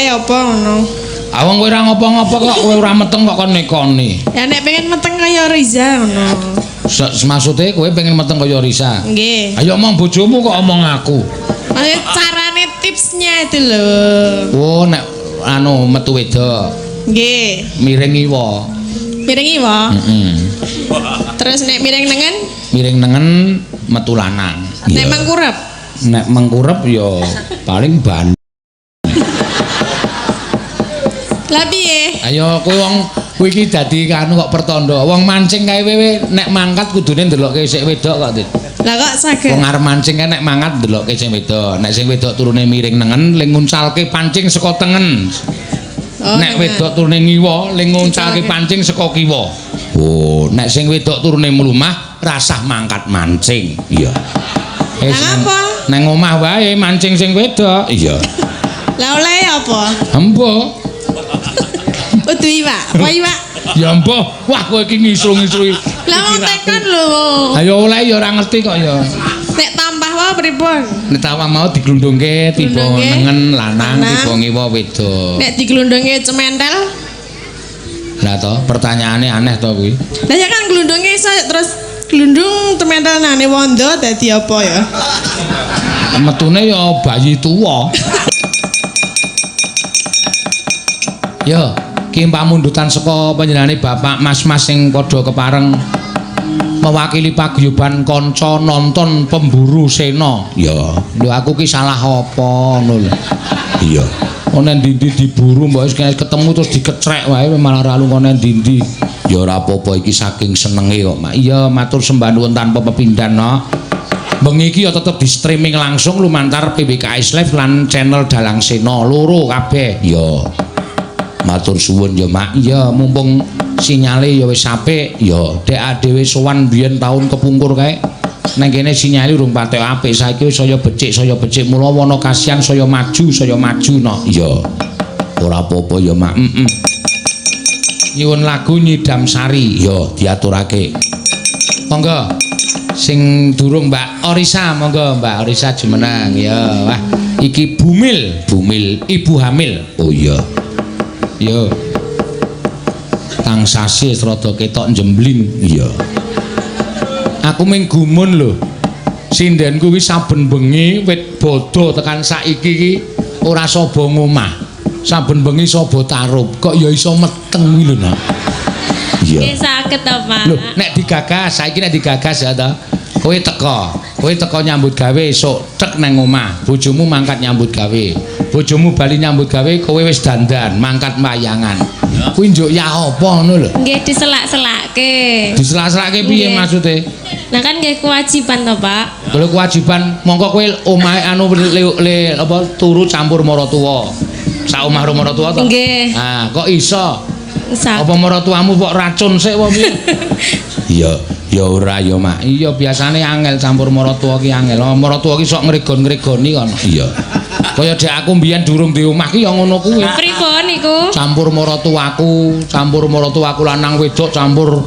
Oleh apa ngono? Ah wong kowe ora ngopo-ngopo kok kowe ora meteng kok kon nekoni. Ya nek pengen meteng kaya Riza ngono. Maksude kowe pengen meteng kaya Risa. Nggih. Ayo omong bojomu kok omong aku. Maksudnya carane tipsnya itu lho. Oh nek anu metu wedok Nggih. miring ngiwa. Miring iwa. Heeh. Terus nek miring nengen, Miring nengen metu lanang. nek mangkurep. Nek mengkurep ya paling ban. Lah piye? Ayo kowe wong kowe iki dadi anu kok pertanda. Wong mancing kae wewe nek mangkat kudune ndelokke sik wedok kok, Dit. Lah kok saged? Wong arep mancing kae nek mangkat ndelokke sing wedok. Nek sing wedok turune miring nengen, ling nguncalke pancing saka tengen. Oh, Nek wedok turune ngiwa, ling nguncalke pancing saka kiwa. Oh, nek sing wedok turune mlumah, rasah mangkat mancing. Iya. Wis Lah ngapa? nang omah wae mancing sing wedok. Iya. Lah oleh apa? Embo. Udu iwak. Apa iwak? Ya embo. Wah, kowe iki ngisru-ngisrui. Lah wong tekon lho. Ayo oleh ya ora ngerti kok ya. Nek tambah wae pripun? Nek tawang mau diglundungke tiba Glundungke. nengen lanang, Lanang. tiba ngiwa wedok. Nek diglundungke cementel? Lah to, pertanyaane aneh to kuwi. Lah ya kan glundungke iso terus glundung cementel nane wondo dadi apa ya? Metune ya bayi tuwa. Yo, ki pamundutan saka panjenengane Bapak Mas-mas sing padha kepareng mewakili paguyuban kanca nonton pemburu sena. Ya, lho aku ki salah apa ngono lho. Iya. Ana ndi-ndi diburu mbok wis ketemu terus dikecrek wae malah ra lungone ndi-ndi. Ya ora apa-apa iki saking senenge kok, Mak. Iya, matur sembah nuwun tanpa pepindhan, no. Bengi iki ya tetep di streaming langsung lumantar PBKS Live lan channel Dalang Sena loro kabeh. Ya. Matur suwun ya, Mak. Iya, mumpung sinyale ya wis apik. Ya, dek dhewe sowan biyen taun kepungkur kae. Nang kene sinyale urung patek apik, saiki wis saya becik mula wana kasihan saya maju no. Iya. Ora apa-apa ya, Mak. Heeh. Nyuwun lagu Nyidam Sari. Ya, diaturake. Monggo. Sing durung Mbak Orisa, monggo Mbak Orisa jumeneng. Ya, wah iki bumil, bumil ibu hamil. Oh iya. Yo. Tang sasi wis rada ketok njembling. Iya. Aku ming gumun lho. Sindenku kuwi saben bengi wit bodho tekan saiki iki ora saba ngomah. Saben bengi saba tarup, kok ya iso meteng kuwi lho, Nak. Iya. Nggih saged to, Pak. Lho, nek digagas, saiki nek digagas ya ta. Kowe teko nyambut gawe esuk cek nang omah, bojomu mangkat nyambut gawe. Bojomu bali nyambut gawe, kowe wis dandan, mangkat wayangan. Kuwi njuk ya apa ngono lho. Nggih diselak-selake. Diselak-selake piye maksude? Nah kan nggih kewajiban to, Pak. Kalau kewajiban mongko kowe omahe anu le, apa turu campur maratuwa. Sak omah karo maratuwa to? Nggih. Ah, kok iso? Saged. Apa maratuwamu kok racun sik apa piye? Iya, ya ora ya, Mak. Iya, biasane angel campur maratuwa ki angel. Oh, maratuwa ki sok ngregon-ngregoni kono. Iya. Kaya dek aku mbiyen durung di omah ki ya ngono kuwi. Pripun niku? Campur maratuwaku, campur maratuwaku lanang wedok, campur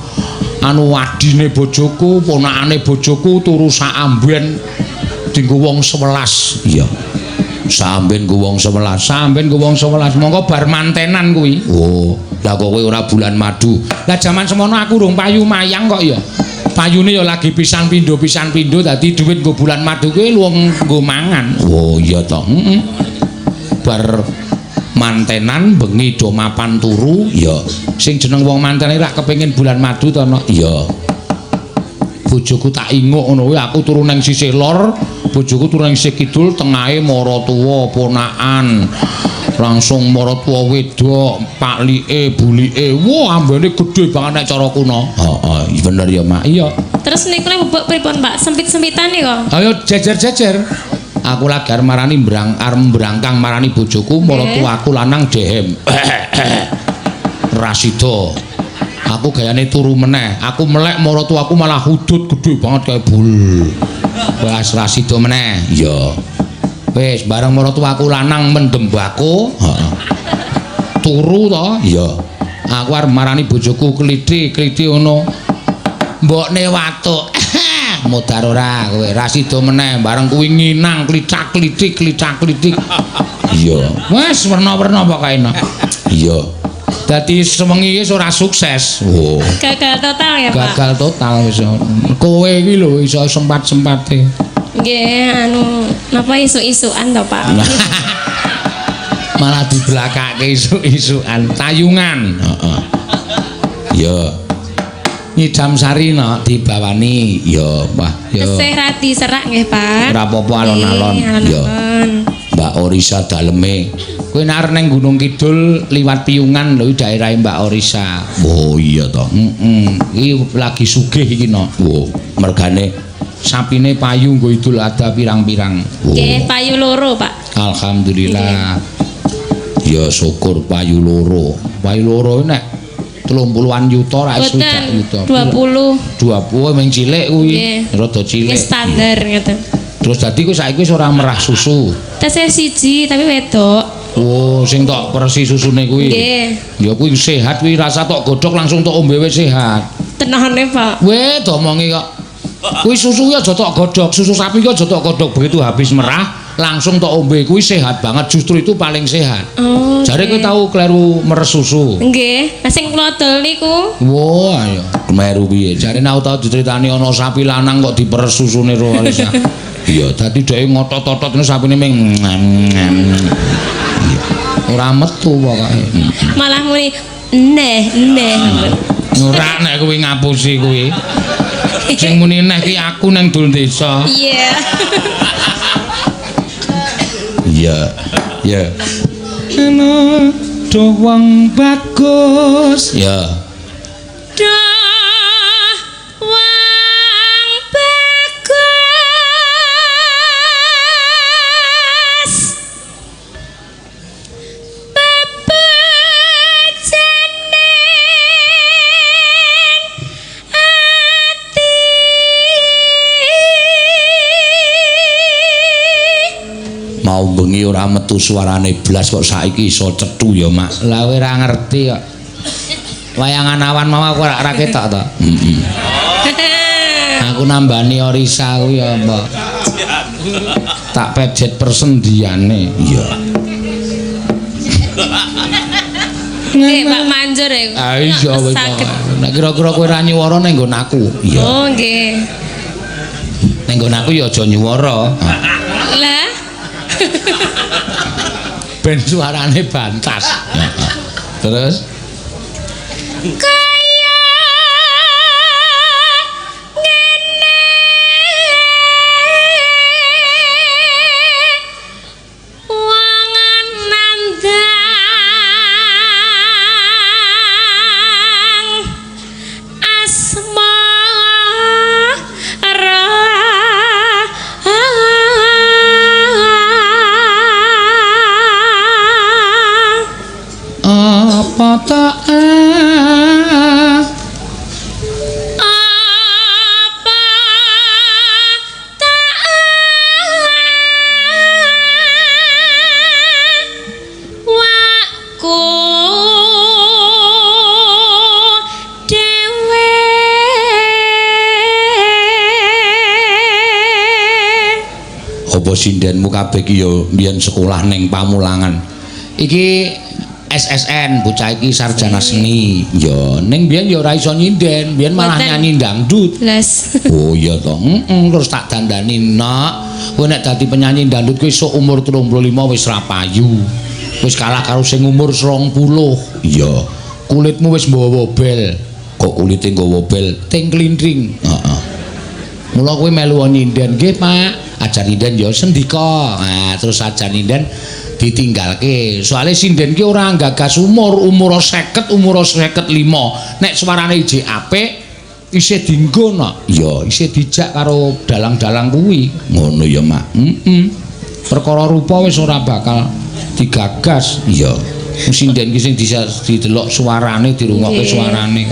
anu adine bojoku, ponakane bojoku turu sak amben dinggo wong 11. Iya. Samben ku wong 11, samben ku wong 11. Mongko bar mantenan kuwi. Oh, lah kok kowe ora bulan madu. Lah jaman semono aku urung payu mayang kok ya. Payune ya lagi pisan pindho dadi dhuwit nggo bulan madu kuwi wong nggo mangan. Oh iya to. Heeh. Bar mantenan bengi do mapan turu. Iya. Sing jeneng wong mantene rak kepengin bulan madu to, no? Iya. Bojoku tak inguk ngono kuwi, aku turu nang sisih lor, bojoku turu nang sisih kidul, tengahe maratuwa ponakan. Langsung maratuwa wedok, paklike, bulike. Wah, ambene gedhe banget nek cara kuno. Heeh, bener ya, Mak. Iya. Terus niku lek bebek pripun, Pak? Sempit-sempitan niku. Ayo jejer-jejer. Aku lagi arep marani brangkang marani bojoku, maratuwaku lanang dehem. Rasido. Aku gayane turu meneh. Aku melek maratuwaku malah hudut gedhe banget kayak bul. Wes rasido meneh. Iya. Wis bareng maratuwaku lanang mendem bako, heeh. Turu to? Iya. Aku arep marani bojoku klithik-klithik ngono. Mbokne watuk. Modar ora kowe, rasido meneh bareng kuwi nginang klithak-klithik klithak-klithik. Iya. Wes werna-werna pokoke no. Iya. Dadi sewengi wis ora sukses. Oh. Gagal total ya, Pak. Gagal total wis. Kowe iki lho iso sempat-sempate. Nggih, anu napa isuk-isukan to, Pak? Malah diblakake isuk-isukan, tayungan. Heeh. Iya. Nyidam sari no dibawani. Ya, wah, ya. Tesih radi serak nggih, Pak. Ora apa-apa alon-alon. Nggih, Ya. alon-alon. Mbak Orisa daleme. Kowe nek arep ning Gunung Kidul liwat Piyungan lho daerahe Mbak Orisa. Oh iya to. Heeh. Iki lagi sugih iki no. Oh, mergane sapine payu nggo Idul Adha pirang-pirang. Oh. Nggih, payu loro, Pak. Alhamdulillah. Ya syukur payu loro. Payu loro nek 30-an yuta ra iso Boten yuta. 20. 20 mung cilik kuwi. Nggih. Rada cilik. Nggih standar ngoten. Terus dadi kuwi saiki wis ora merah susu. Tesih siji tapi wedok. Oh, sing tok persi susune kuwi. Nggih. Ya kuwi sehat kuwi rasa tok godhog langsung tok ombe wis sehat. Tenane, Pak. Weh, domongi kok. Kuwi susu kuwi aja tok godhog, susu sapi kuwi aja tok godhog begitu habis merah langsung tok ombe kuwi sehat banget, justru itu paling sehat. Oh. Jare kowe nggih. tau kleru meres susu. Nggih, lah sing kula dol niku. Wah, ayo. Kleru piye? Jare nek tau diceritani ana sapi lanang kok diperes susune ro Alisa. Iya, dadi dheke ngotot-otot ngono sapine ming. Ora metu pokoke. Malah muni neh neh. Ora nek kuwi ngapusi kuwi. Sing muni neh ki aku nang dul desa. Iya. Iya. Iya. Ana do wong bagus. Ya. Duh wong bagus. Bebejane ati. Mau bengi ora metu suarane blas kok saiki iso cethu ya, Mak. Lah kowe ora ngerti kok. Wayangan awan mau aku ora ketok to. Heeh. Aku nambani Orisa kuwi ya, Mbak. Tak pejet persendiane. Iya. Nggih, Pak manjur ya. Ah iya wis. Nek kira-kira kowe ora nyuwara ning nggon aku. Iya. Oh, nggih. Ning nggon aku ya aja nyuwara. Lah. Ben suarane bantas. Terus kaya ngene wong nandang asmara. Apa tak Apa tak wakku dhewe. Apa sindenmu kabeh ki ya mbiyen sekolah ning Pamulangan. Iki SSN bocah iki sarjana seni. Ya ning biyen ya ora iso nyinden, biyen malah nyanyi dangdut. Les. Oh iya to. Heeh, terus tak dandani, Nak. Kowe nek dadi penyanyi dangdut kowe esuk umur 35 wis ra payu. Wis kalah karo sing umur 20. Iya. Kulitmu wis nggawa bel. Kok kulite nggawa bel? Ting klintring. Heeh. Mula kowe melu nyinden nggih, Pak. Ajar nyinden ya sendika. Nah, terus ajar nyinden ditinggalke. Soale sinden ki ora nggagas umur, umur 50, umur 55. Nek suarane ijik apik, isih dienggo no. Iya, isih dijak karo dalang-dalang kuwi. Ngono ya, Mak. Heeh. Perkara rupa wis ora bakal digagas. Iya. Sinden ki sing didelok suarane, dirungokke suarane.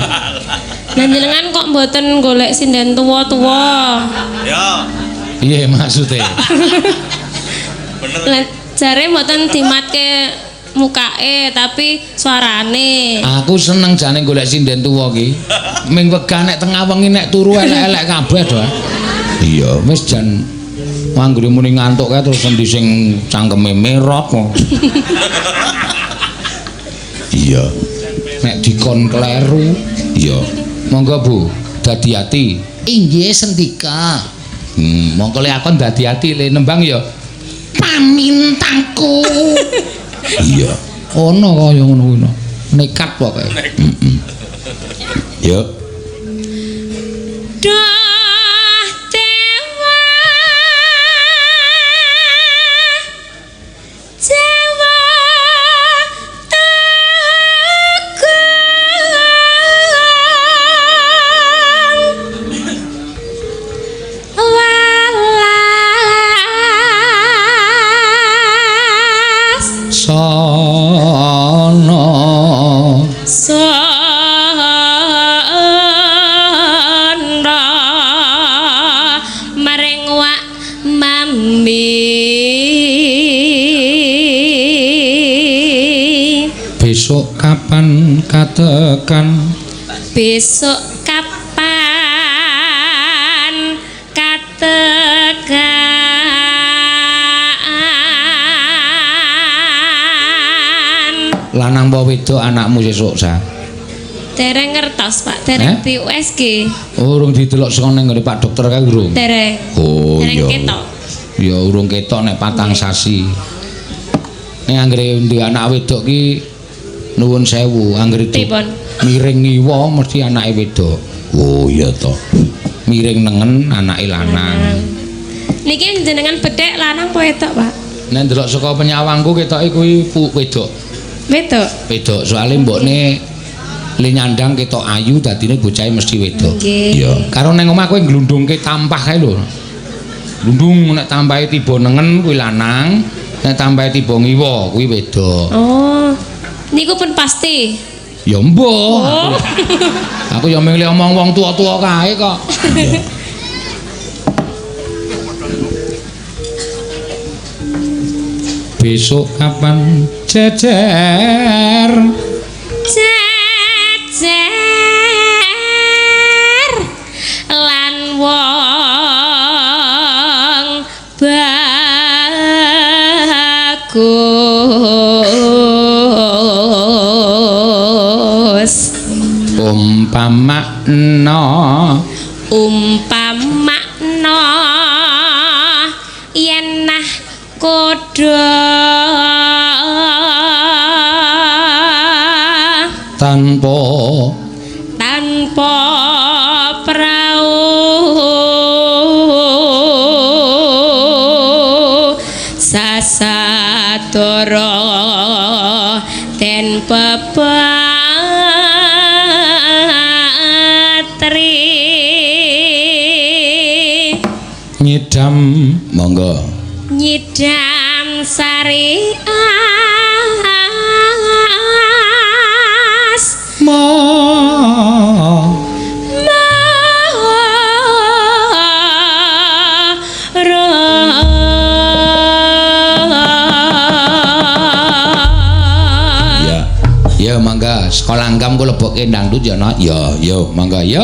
Lah jenengan kok mboten golek sinden tuwa-tuwa? Ya. Piye maksude? Bener. Lah jare mboten dimatke mukake tapi suarane. Aku seneng jane golek sinden tuwa ki. Ming wegah nek tengah wengi nek turu elek-elek kabeh do. Iya, wis jan Anggere muni ngantuk kae terus endi sing cangkeme merot kok. Iya. Nek dikon kleru. Iya. Monggo Bu, dadi ati. Inggih sendika. Mongko le akon dadi ati le nembang ya. Pamintaku. Iya. Ono kaya ngono kuwi. Nekat pokoke. Heeh. Yo. Duh dewa Jawa Tegung Welas Sono Sono maring wak mami. Besok kapan katekan? Besok kapan katekan? Lanang apa wedok anakmu sesuk sa? Dereng ngertos Pak, dereng di USG. Oh, urung didelok saka ning nggone Pak Dokter kae urung. Dereng. Oh dereng iya. ketok. Ya urung ketok nek 4 sasi. Nek anggere duwe anak wedok ki nuwun sewu, anggere miring ngiwa mesti anake wedok. Oh iya to. Miring nengen anake lanang. Niki jenengan bedhek lanang apa wedok, Pak? Nek ndelok saka penyawangku ketoke kuwi wedok. Wedok. Wedok, soalé mbokne le nyandang ketok ayu dadine bocahe mesti wedok. Nggih. Iya. Karo nang omah kowe glundungke tampah kae lho. Glundung nek tampahe tiba nengen kuwi lanang, nek tampahe tiba ngiwa kuwi wedok. Oh. Niku pun pasti. Ya mbuh. Oh. Aku ya mung omong wong tua-tua kae kok. Besok kapan jejer? Jejer lan wong bagus. Umpamakna umpamakna yen nah kodha tanpa tanpa prau sasadara den pepatri nyidam monggo nyidam sari as ma ya ya mangga sekolah anggam ku lebokke dangdut ya nak ya yo mangga ya.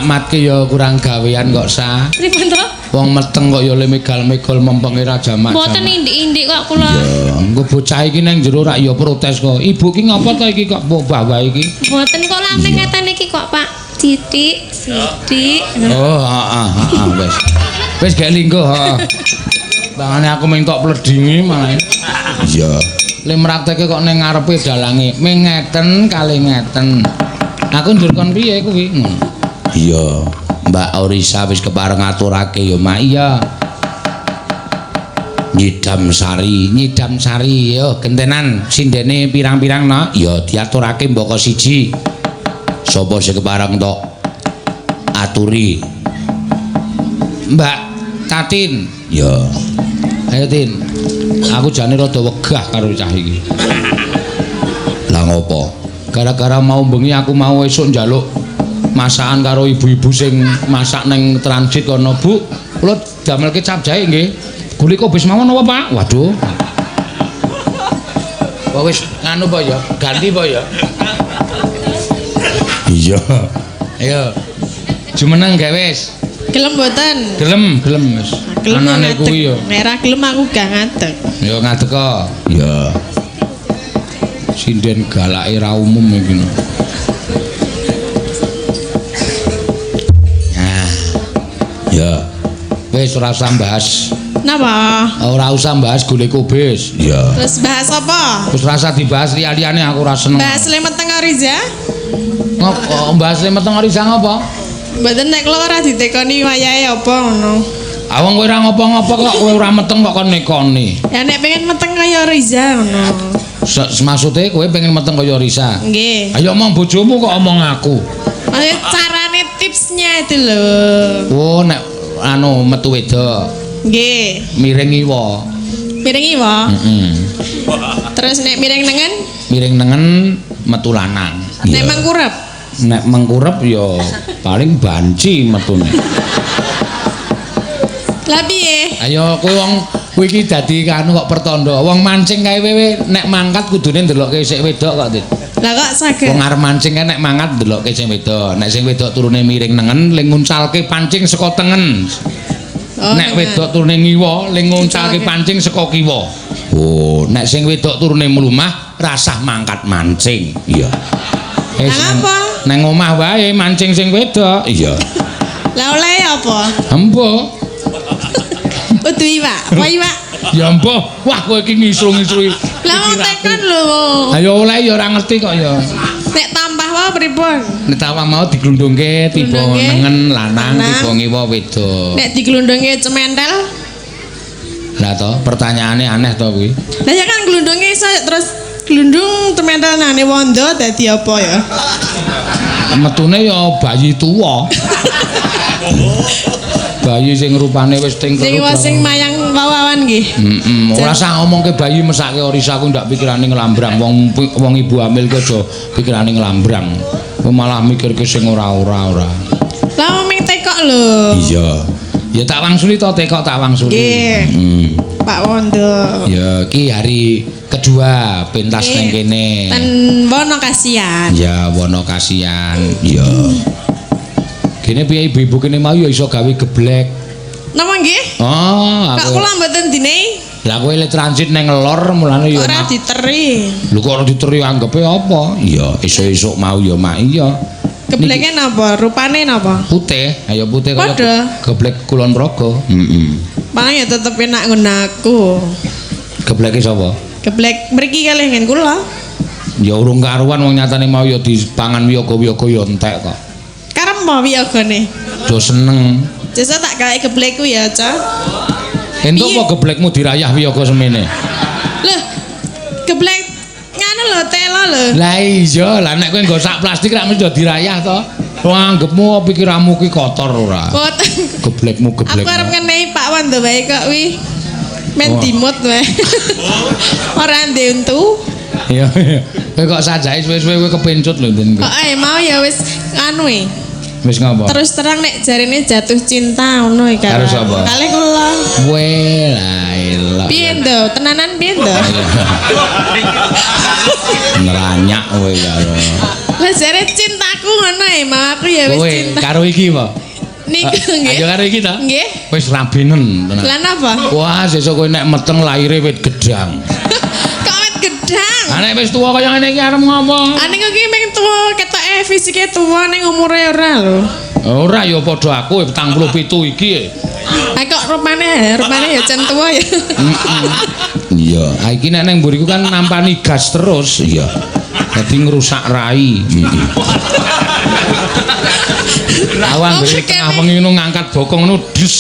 Matke ya kurang gawean kok sa. Pripun to? Wong meteng kok ya le megal-megol mempenge ra jamak. Mboten indik-indik kok kula. Ya, engko bocah iki nang jero rak ya protes kok. Ibu ki ngapa to iki kok mbok bawa iki? Mboten kok lame ngeten iki kok, Pak. Sithik, sithik. Oh, heeh, heeh, wis. Wis gek lingguh, heeh. Bangane aku mentok pledingi malah. Iya. Le mrakteke kok ning ngarepe dalange. Ming ngeten kali ngeten. Aku njur kon piye kuwi? Ngono. Iya, Mbak Orisa wis kepareng ngaturake ya, Mak. Iya. Nyidam sari, nyidam sari yo gentenan sindene pirang-pirang no. Ya diaturake mbaka siji. Sapa sing kepareng tok aturi? Mbak Tatin. Ya. Ayo Tin. Aku jane rada wegah karo cah iki. Lah ngopo? Gara-gara mau bengi aku mau esuk njaluk masakan karo ibu-ibu sing masak neng transit kono, Bu. Kula damel kecap jahe nggih. Gule kobis mawon apa, Pak? Waduh. Wah wis nganu apa ya? Ganti apa ya? Iya. Ayo. Jumeneng gak wis? Gelem mboten? Gelem, gelem wis. Gelem Anane kuwi ya. Nek ra gelem aku gak ngadeg. Ya ngadeg kok. Iya. Sinden galake ra umum iki. Nah. Ya. Wis ora usah bahas. Napa? Ora usah bahas gule kubis. Iya. Terus bahas apa? Wis rasa dibahas liya-liyane aku ora seneng. Bahas le meteng Riza? Ngopo bahas le meteng Riza ngopo? Mboten nek kula ora ditekoni wayahe apa ngono. Ah wong kowe ora ngopo-ngopo kok kowe ora meteng kok kon nekoni. Ya nek pengen meteng kaya Riza ngono. Maksude kowe pengen meteng kaya Risa. Nggih. Ayo omong bojomu kok omong aku. Maksudnya carane tipsnya itu lho. Oh, nek anu metu wedok Nggih. miring ngiwa. Miring ngiwa. Heeh. Terus nek miring nengen, Miring nengen metu lanang. nek mangkurep. Nek mengkurep ya paling banci metune. Lah piye? Ayo kowe wong kowe iki dadi anu kok pertanda. Wong mancing kae wewe nek mangkat kudune ndelokke sik wedok kok, Dit. Lah kok saged? Wong arep mancing kae nek mangkat ndelokke sing wedok. Nek sing wedok turune miring nengen, ling nguncalke pancing saka tengen. Oh, Nek tengen. wedok turune ngiwa, ling nguncalke Nguncalke. pancing saka kiwa. Oh, nek sing wedok turune mlumah, rasah mangkat mancing. Iya. Wis Lah ngapa? nang omah wae mancing sing wedok. Iya. Lah oleh apa? Embo. Udu iwak. Apa iwak? Ya embo. Wah, kowe iki ngisru-ngisru. Lah wong tekon lho. Ayo oleh ya ora ngerti kok ya. Nek tambah wae pripun? Nek tawang mau diglundungke tiba Glundungke. nengen lanang, Lanang. tiba ngiwa wedok. Nek diglundungke cementel? Lah to, pertanyaane aneh to kuwi. Lah ya kan glundunge iso terus glundung cementel nane wondo dadi apa ya? Metune ya bayi tuwa. Bayi sing rupane wis ting Sing kerut. sing mayang wawawan nggih. Heeh, ora usah ngomongke bayi mesake Orisa aku ndak pikirane nglambrang. Wong wong ibu hamil ki aja pikirane nglambrang. Kowe malah mikirke sing ora-ora ora. Lah wong ming tekok lho. Iya. Ya tak wangsuli to tekok tak wangsuli. Nggih. Heeh. Pak Wondo. Ya iki hari kedua pentas nang kene. Ten Wono Kasihan. Ya Wono Kasihan. Iya. Kene piye ibu-ibu kene mau ya iso gawe geblek. Napa nggih? Oh, Kak aku. kula mboten dine Lah kowe le transit nang ngelor mulane ya. ora diteri. Lho kok ora diteri anggepe apa? Iya, esuk-esuk mau ya mak iya. Gebleke napa? Rupane napa? Putih, ayo putih kaya Padha. geblek Kulon Progo. Heeh. Paling ya tetep enak nggon aku. Gebleke sapa? Geblek mriki kalih ngen kula. Ya urung karuan wong nyatane mau ya dipangan wiyaga-wiyaga ya entek kok. Karep mau wiyagane. Do seneng. Jasa tak gawe geblekku ya, Ca. Entuk Piye? apa geblekmu dirayah wiyaga semene? Loh, geblek nganu lho telo lho. Lah iya, lah nek kowe nggo sak plastik rak mesti dirayah to. Wong anggepmu pikiranmu ki kotor ora? Boten. Geblekmu geblek. Aku arep ngenehi Pak Wando wae kok wi. Men Oh. dimut wae. Ora ndek untu. Iya. Kowe kok sajake suwe-suwe kowe kepencut lho Den. Kok mau ya wis anu e. Wis ngapa? Terus terang nek jarene jatuh cinta ngono iki Karo sapa? Kalih kula. Kowe lah elok. Piye ndo? Tenanan piye ndo? Neranyak kowe karo. Lah jare cintaku ngono e, mau aku ya wis Kowe cinta. karo iki apa? Niku nggih. Ayo karo iki ta? Nggih. Wis rabinen tenan. Lah napa? Wah, sesuk kowe nek meteng laire wit gedang. Kok wit gedang? Lah nek wis tuwa kaya ngene iki arep ngopo? Ane kok iki mung tuwa ketoke fisike tuwa ning umure ora lho. Ora ya padha aku 47 iki. Ah kok rupane rupane ya jan tuwa ya. Iya, ah iki nek nang mburiku kan nampani gas terus. Iya. Dadi ngrusak rai. Awang Oh, dari tengah kene. wengi ngono ngangkat bokong ngono des.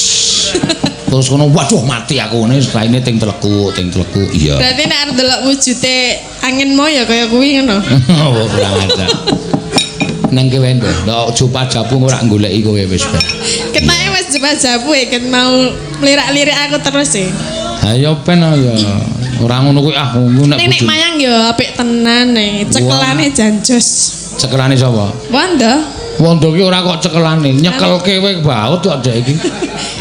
Terus ngono waduh mati aku ngene raine ting telekuk, ting telekuk. Iya. Berarti nek arep delok wujude angin mau ya kaya kuwi ngono. Oh, kurang ajar. Nang kewen to, ndok coba japu ora goleki kowe wis. Ben. Ketake wis jepa-japu e ket mau lirak-lirik aku terus e. Ayo ben ya. Ora ngono kuwi ah ngono nek Ning nek bojo. mayang ya apik tenan e, cekelane jan jos. Cekelane sapa? Wondo. Wondo ki ora kok cekelane, nyekelke kowe baut kok dek iki.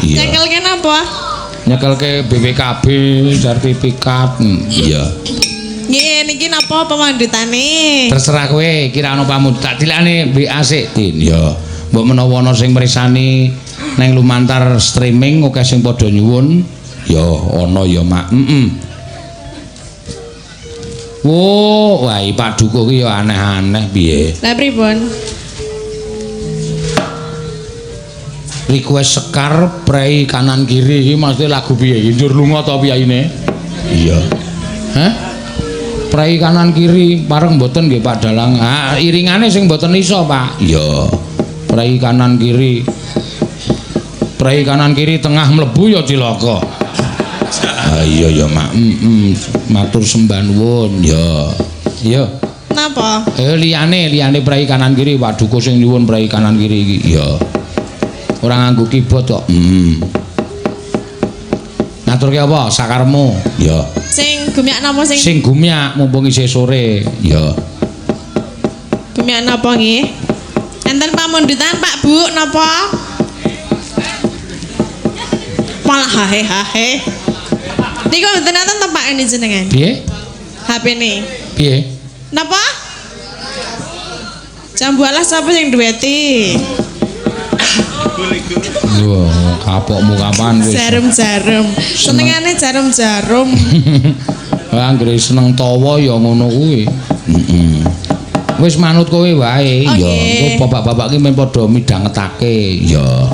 Iya. Nyekelke napa? Nyekelke BPKB, sertifikat. Iya. Nggih niki napa pamandutane? Terserah kowe, kira ana pamut. Tak tilane WA sik, Din. Iya. Mbok menawa ana sing mresani neng lumantar streaming akeh sing padha nyuwun. Ya ana ya, Mak. Heeh. Wo, wah Pak Dukuh ki ya aneh-aneh piye. Lah pripun? Request Sekar prei kanan kiri iki mesti lagu piye iki? Njur lunga ta piyaine? Iya. Hah? Prei kanan kiri pareng mboten nggih Pak Dalang. Ah, iringane sing mboten iso, Pak. Iya. Prei kanan kiri. Prei kanan kiri tengah mlebu ya cilaka. Ah iya ya, Mak. Matur sembah nuwun. Ya. Iya. Napa? Liyane liyane prei kanan kiri waduka sing nyuwun prei kanan kiri iki. Ya. Ora nganggo keyboard kok. Ngaturke apa sakaremu? Ya. Sing gumyak napa sing? Sing gumyak mumpung isih sore. Ya. Gumyak napa nggih? Enten pamundutan Pak Bu napa? Malah hahe hahe. Niku mboten enten to Pak ini jenengan. Piye? HP-ne. Piye? Napa? Jambu alas sapa sing duweti? Wah, kapokmu kapan wis. Jarum-jarum. Senengane jarum-jarum. Lah anggere seneng tawa ya ngono kuwi. Heeh. Wis manut kowe wae. Oke. Ya, engko bapak-bapak ki men padha midhangetake. Ya.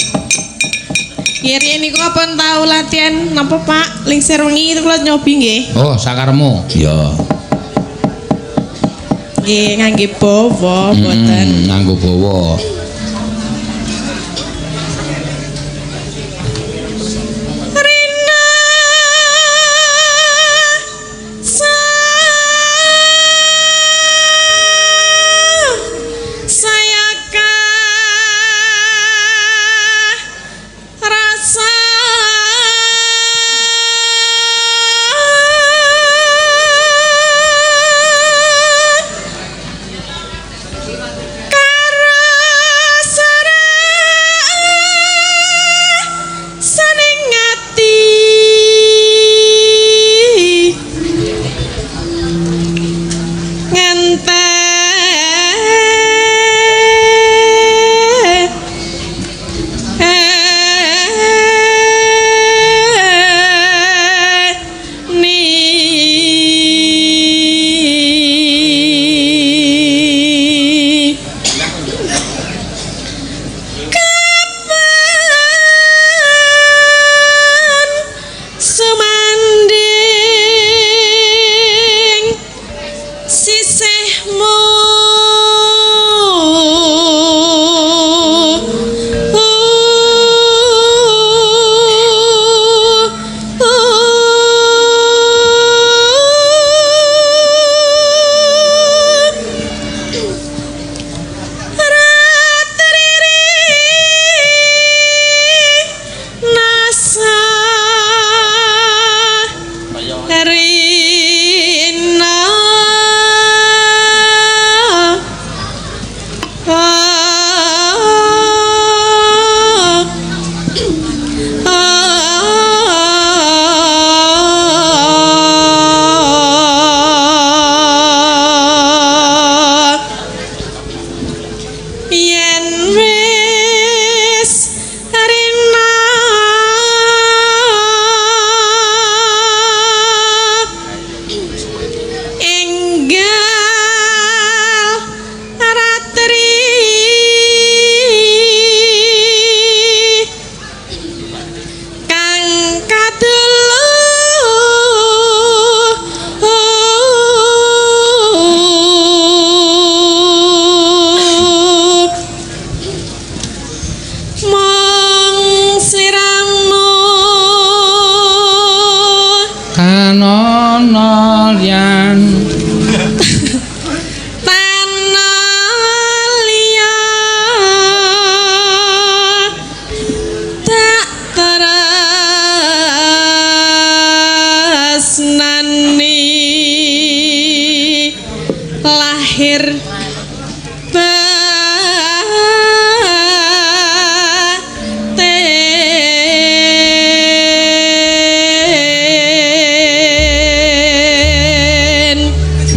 Ngiri niku apa tau latihan napa Pak? Lingsir wengi itu kula nyobi nggih. Oh, sakaremu. Ya. Nggih ngangge bawa mboten. Nganggo bawa. Rina saya rasa saning ati ngente ni kapan sumanding sisihmu nasa rina yen wis rina enggal ratri kang kadulu mong sliramu Kanono liyan tanah liya tak tresnani lahir batin.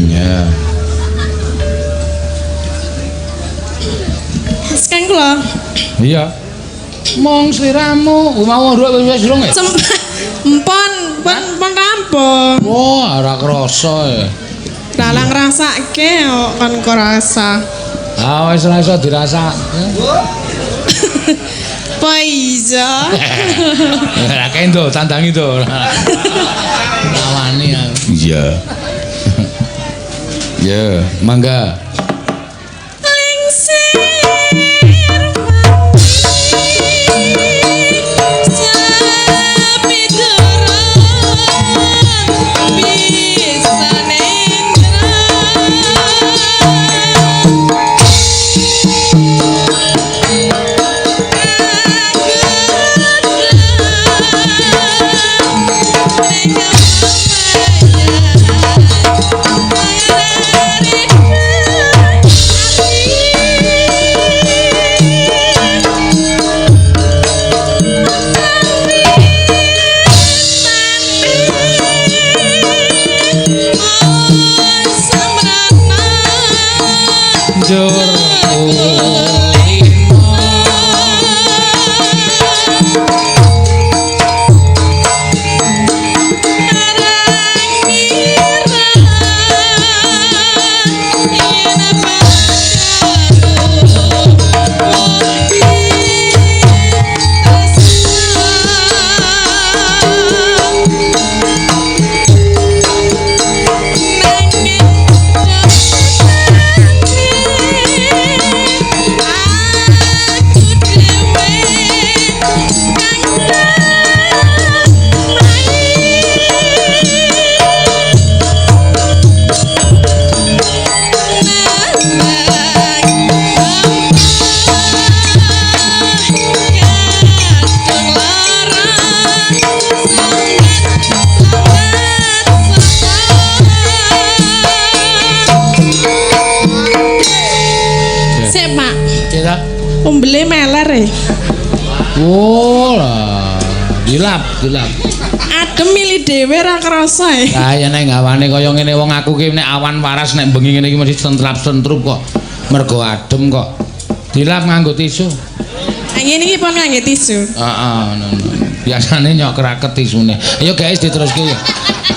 Ya. Sekarang kula Iya. Mong sliramu mau nduk wis durung ya? Empon, pon, pon rampung. Wah, ora krasa ya. Dalang ngrasake kok kon krasa. Ah wis ora iso dirasa. Apa iya? Ora kendo tandangi to. Lawani aku. Iya. Ya, mangga. Lingsir pati sepidara. meler e. Oh lah, dilap, dilap. Adem milih dhewe ora krasa e. Lah ya nek gawane kaya ngene wong aku ki nek awan waras nek bengi ngene iki mesti sentrap-sentrup kok. Mergo adem kok. Dilap nganggo tisu. Ah ngene iki pun nganggo tisu. Heeh, ngono. Biasane nyok kraket tisune. Ayo guys diteruske ya.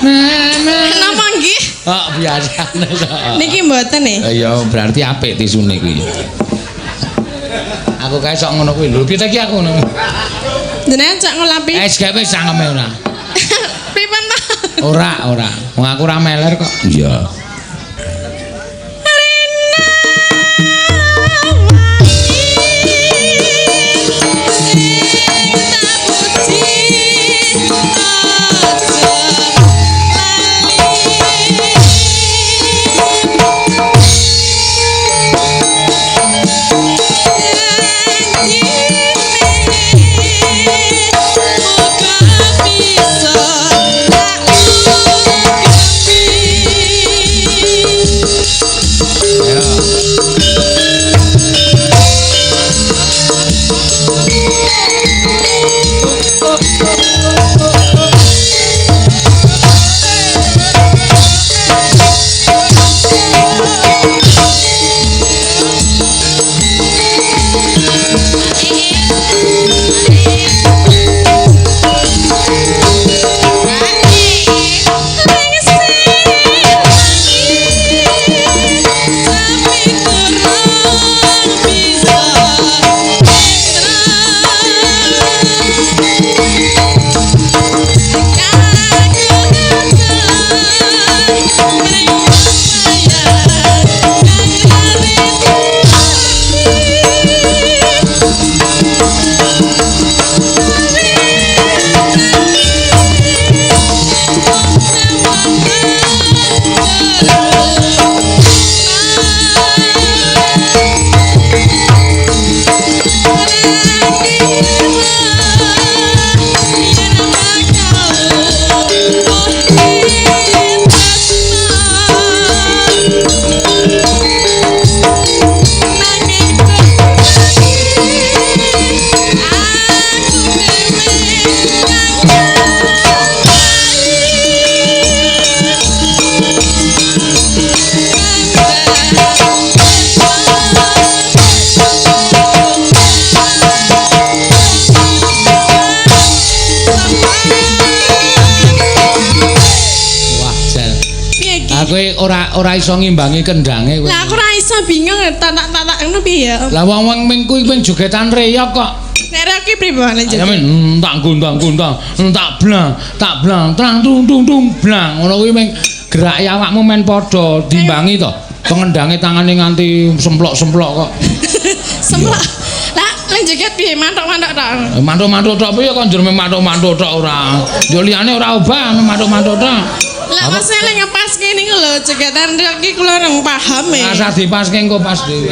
Nah, nah. Napa nggih? Oh, biasane. Niki mboten e. Ya berarti apik tisune kuwi. Aku kae sok ngono kuwi. Lho piye ta iki aku ngono. Jenengan cak ngulapi. Eh gak wis cangkeme ora. Pripun ta? Ora, ora. Wong aku ora meler kok. Iya. Wah, jal. Aku ora iso ngimbangi kendhange kowe. Lah aku ora iso bingung tatak-tatak ngono piye ya. Lah wong-wong ming kuwi ming jogetan reyok kok. Nek reyok ki pripun lanjut? Ya men tak gondang-gondang, tak blang, tak blang, trang tung tung tung blang. Ngono kuwi ming gerake awakmu men padha dimbangi to. Pengendange tangane nganti semplok-semplok kok. Semplok. Lah lek joget piye mantuk-mantuk tok. Mantuk-mantuk tok piye kok njur mantuk-mantuk tok ora. Yo liyane ora obah mantuk-mantuk tok. Lah mas lek ngepaske niku lho jogetan reyok ki kula rong paham e. Asah dipaske engko pas dhewe.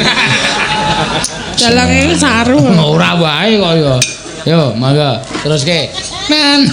Dalange saru. Ora wae kok ya. Yo, mangga teruske. Men.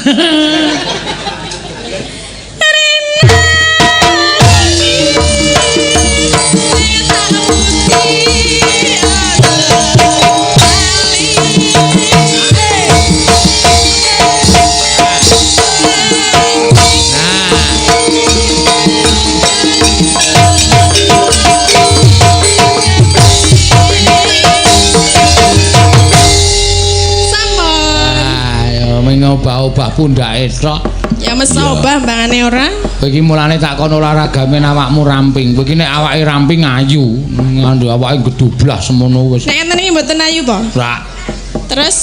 Obah-obah pundhake tok. Ya mesti obah mbangane ora. Kowe iki mulane tak kon olahraga men awakmu ramping. Kowe iki nek awake ramping ayu, ngandho awake gedublah semono wis. Nek ngenten iki mboten ayu po? Ora. Terus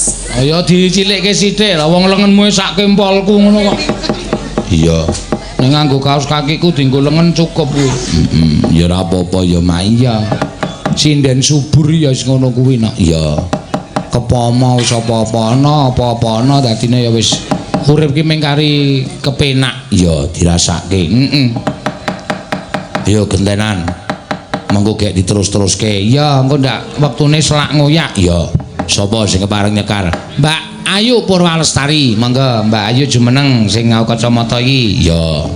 ya dicilikke sithik lah wong lengenmu sak kempolku ngono kok. Iya. Nek nganggo kaos kakiku dienggo lengen cukup kuwi. Heeh, ya ora apa-apa ya Mak. Iya. Sinden subur ya wis ngono kuwi nak. Iya. Kepomo wis apa-apa ana, apa-apa ana dadine ya wis urip ki mung kari kepenak. Iya, dirasake. Heeh. Yo gentenan. Mengko gek diterus-teruske. Iya, engko ndak wektune selak ngoyak. Iya. Sapa sing kepareng nyekar? Mbak Ayu Purwalestari. Monggo Mbak Ayu jumeneng sing nganggo kacamata iki. Iya.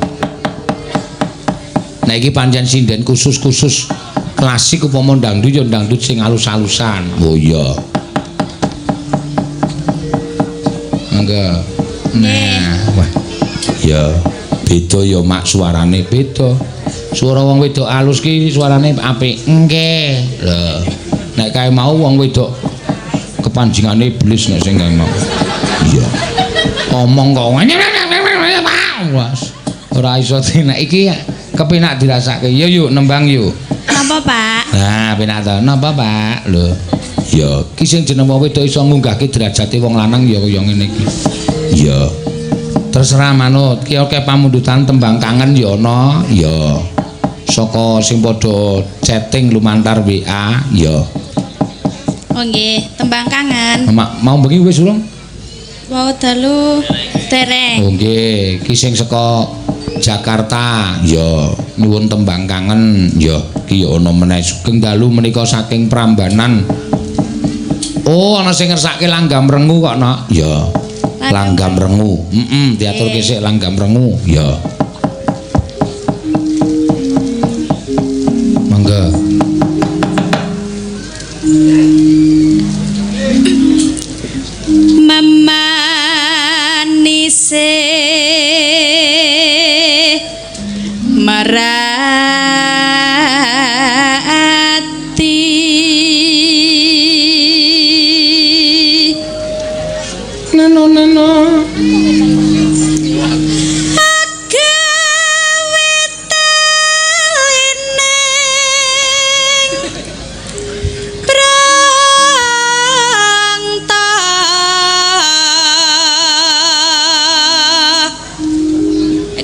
Nah iki pancen sinden khusus-khusus klasik upama dangdut ya dangdut sing alus-alusan. Oh iya. Mangga. Nah, wah. Ya, beda ya mak suarane beda. Suara wong wedok alus ki suarane apik. Nggih. Lho, nek kae mau wong wedok kepanjingane iblis nek sing kae mau. Iya. Omong kok ora iso nek iki kepenak dirasake. Yo yuk nembang yuk. Napa, Pak? Nah, penak to. Napa, Pak? Lho. Ya, ki sing jeneng wong wedok iso ngunggahke derajate wong lanang ya kaya ngene iki. Iya. Terserah manut. Ki akeh pamundutan tembang kangen ya ana, ya. Saka sing padha chatting lumantar WA, ya. Oh nggih, tembang kangen. Mau bengi wis urung? Wau dalu dereng. Oh nggih, ki sing saka Jakarta, ya nyuwun tembang kangen, ya ki ya ana meneh sugeng dalu menika saking Prambanan. Oh, ana sing ngersake langgam rengu kok, Nok. Ya. Langgam rengu. Heeh, diaturke sik langgam rengu, ya. Mangga. Memanise marati neno neno agawe talining prangta.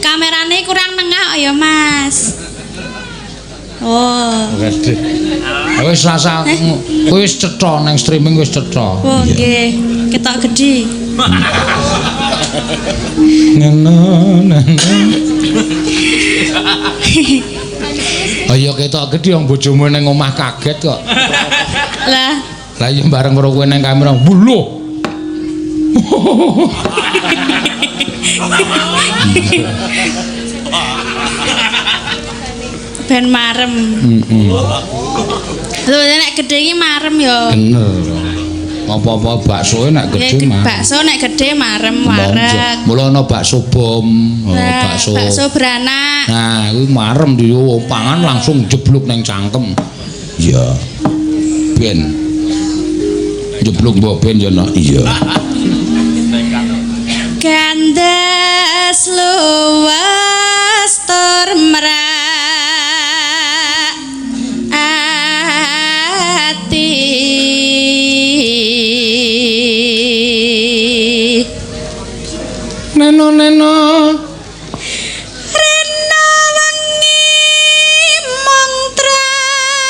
Kamerane kurang nengah ya, Mas. Oh. Wis rasa wis cetha nang streaming wis cetha. Oh nggih, ketok gedhi. Neno neno. Ayo ketok gedhi wong bojomu nang omah kaget kok. Lah, lah iya bareng karo kowe nang kamera. Lho. Ben marem. Heeh. Lho nek gedhe iki marem ya. Bener. Apa-apa baksoe nek gedhe marem. Bakso nek gedhe marem wareg. Mula ana bakso bom, bakso. Bakso beranak. Nah, kuwi marem di pangan langsung jeblok nang cangkem. Iya. Ben. Jeblok mbok ben ya, Nak. Iya. Gandes luwes tur mrak ati. Neno neno rena wengi mung tratapan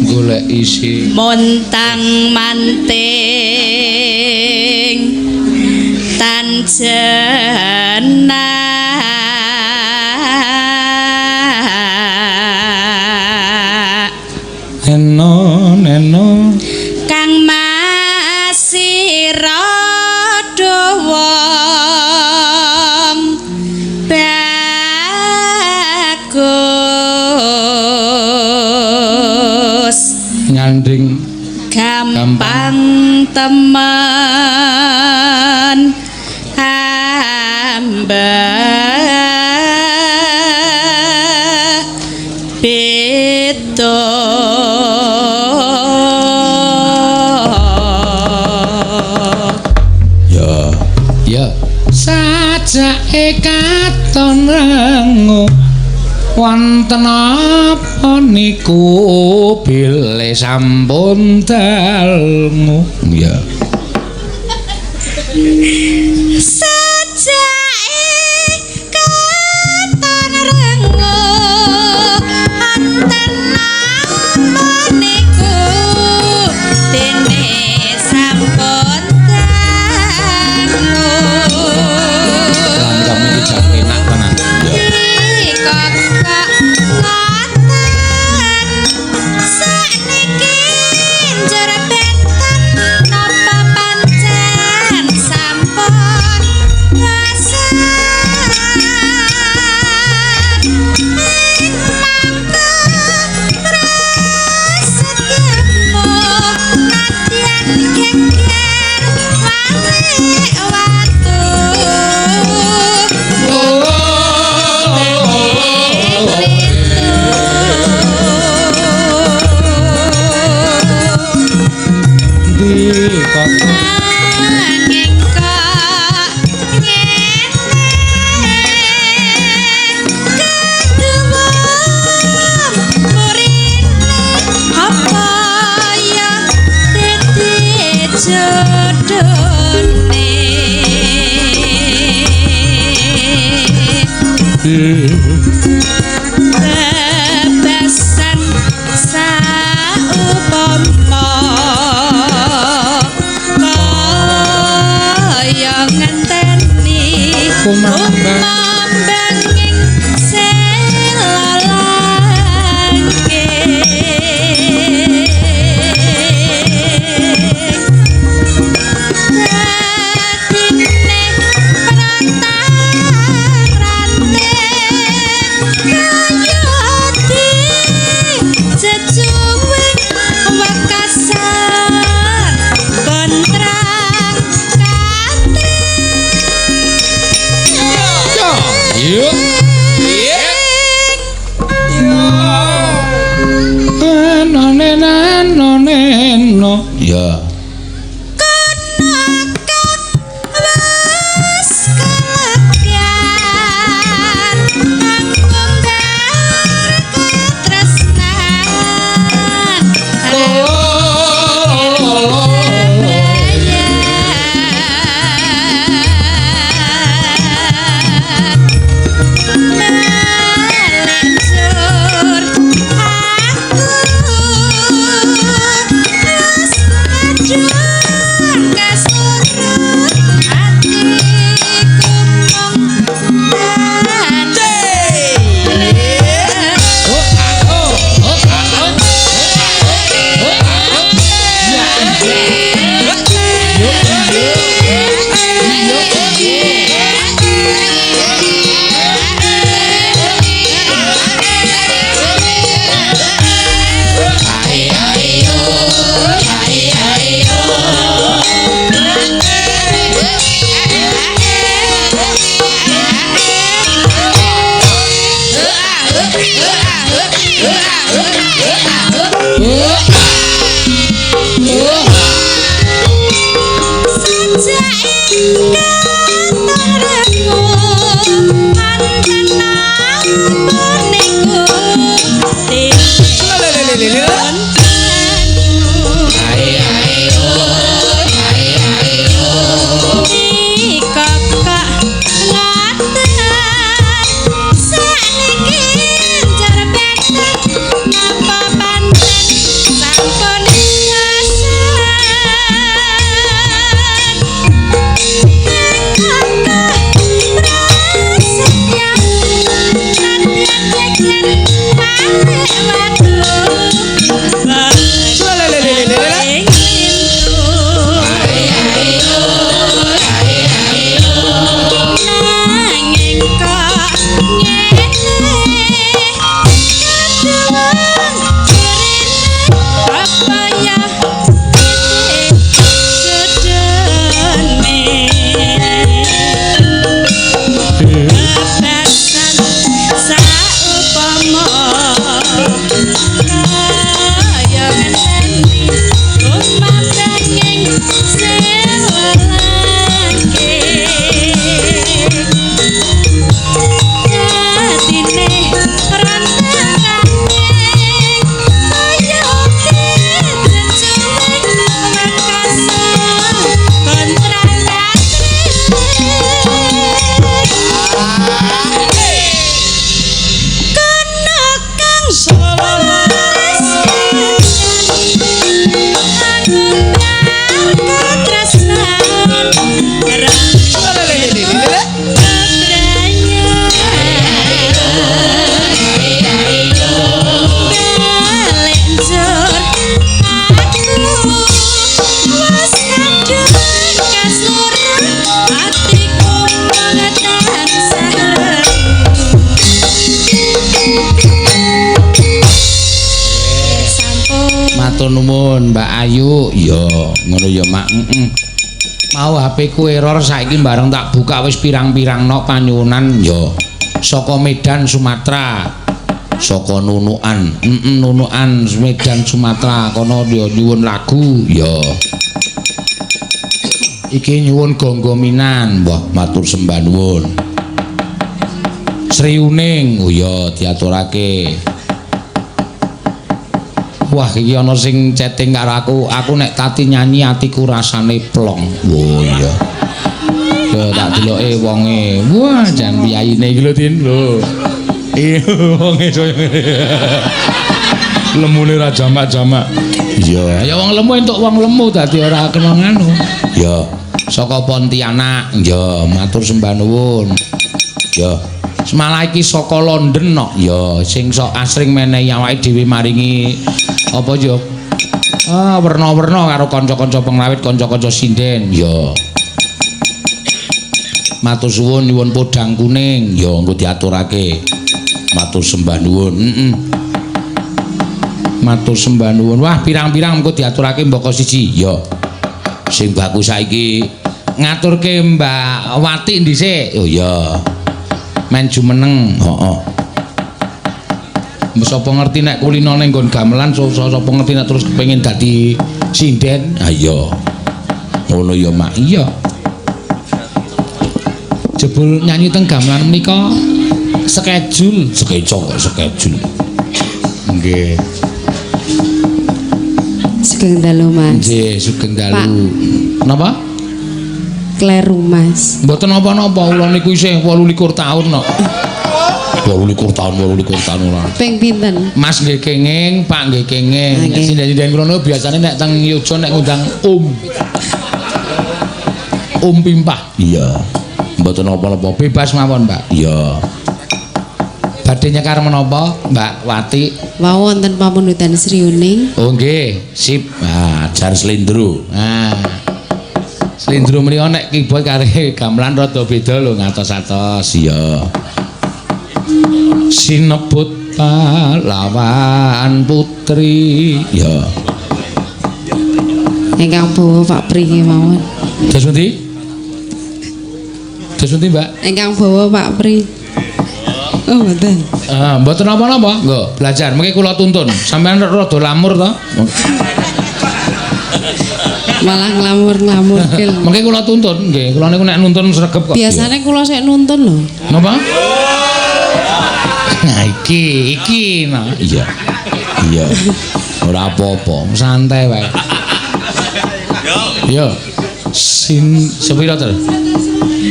golek isi montang manting tan jenak neno neno kang masih rada wong bagus nyanding gampang temen hamba beda. Ya ya sajake katon rengu wonten apa niku bilih sampun dalmu. Ya sajake katon rengu wonten apa niku dene sampun dangu. Langgam iki jan enak tenan. Ya kok ngoten sakniki njur benten napa pancen sampun Bebasan saupama kaya ngenteni kumambanging selalangke. Dadine prantang-ranting kayati jejuwing wekasan kontrang Yo. Neno. Ya. Wis kelegan angkumbar katresnan. Melenjur aku wis kadung kasurut atiku mung Matur nuwun Mbak Ayu. Ya, ngono ya Mak. Heeh. Mau HP ku error saiki bareng tak buka wis pirang-pirang nok panyuwunan ya. Saka Medan Sumatera. Saka Nunukan. Heeh, Nunukan Medan Sumatera kono ya nyuwun lagu ya. Iki nyuwun Gonggo Minan. Wah, matur sembah nuwun. Sri Uning, oh ya diaturake. Wah, iki ana sing chatting karo aku. Aku nek tati nyanyi atiku rasane plong. Oh iya. Iya, tak deloke wonge. Wah, jan piyayine iki lho, Din. Lho. Iya, wonge saya ngene. Lemune ra jamak-jamak. Iya. Ya wong lemu entuk wong lemu dadi ora kena nganu. Ya. Saka Pontianak. Ya, matur sembah nuwun. Ya. Semalah iki saka London kok. Ya, sing sok asring menehi awake dhewe maringi apa ya? Ah, werna-werna karo kanca-kanca pengrawit, kanca-kanca sinden. Ya. Matur suwun nyuwun podang kuning. Ya, engko diaturake. Matur sembah nuwun. Heeh. Matur sembah nuwun. Wah, pirang-pirang engko diaturake mbaka siji. Ya. Sing baku saiki ngaturke Mbak Wati dhisik. Oh iya. Men jumeneng. Heeh. Mbok sapa ngerti nek kulino ning nggon gamelan, sapa ngerti nek terus kepengin dadi sinden. Ha iya. Ngono ya, Mak. Iya. Jebul nyanyi teng gamelan menika schedule, Sekeco kok schedule. Nggih. Sugeng dalu, Mas. Nggih, sugeng dalu. Napa? Kleru, Mas. Mboten napa-napa, kula niku isih 28 taun kok. 28 taun, 28 taun ora. Ping pinten? Mas nggih kenging, Pak nggih kenging. Nggih. Sinden-sinden kula niku biasane nek teng Yogya nek ngundang Om. Om Pimpah. Iya. Mboten napa-napa. Bebas mawon, Pak. Iya. Badhe nyekar menapa, Mbak Wati? Wau wonten pamundutan Sri Uning. Oh nggih, sip. Nah, jar slendro. Nah. Slendro menika nek keyboard karo gamelan rada beda lho ngatos-atos. Iya. Sinebut pahlawan putri. Iya. Ingkang bawa Pak Pri mawon. Terus pundi? Terus pundi, Mbak? Ingkang bawa Pak Pri. Oh, mboten. Ah, mboten napa-napa. Nggo, belajar. Mengke kula tuntun. Sampeyan rada lamur to? Malah nglamur-nglamur ke lho. Mengke kula tuntun, nggih. Kula niku nek nuntun sregep kok. Biasane kula sik nuntun lho. Napa? Nah, iki, iki nah. Iya. Iya. Ora apa-apa. Santai wae. Yo. Sin sepira to?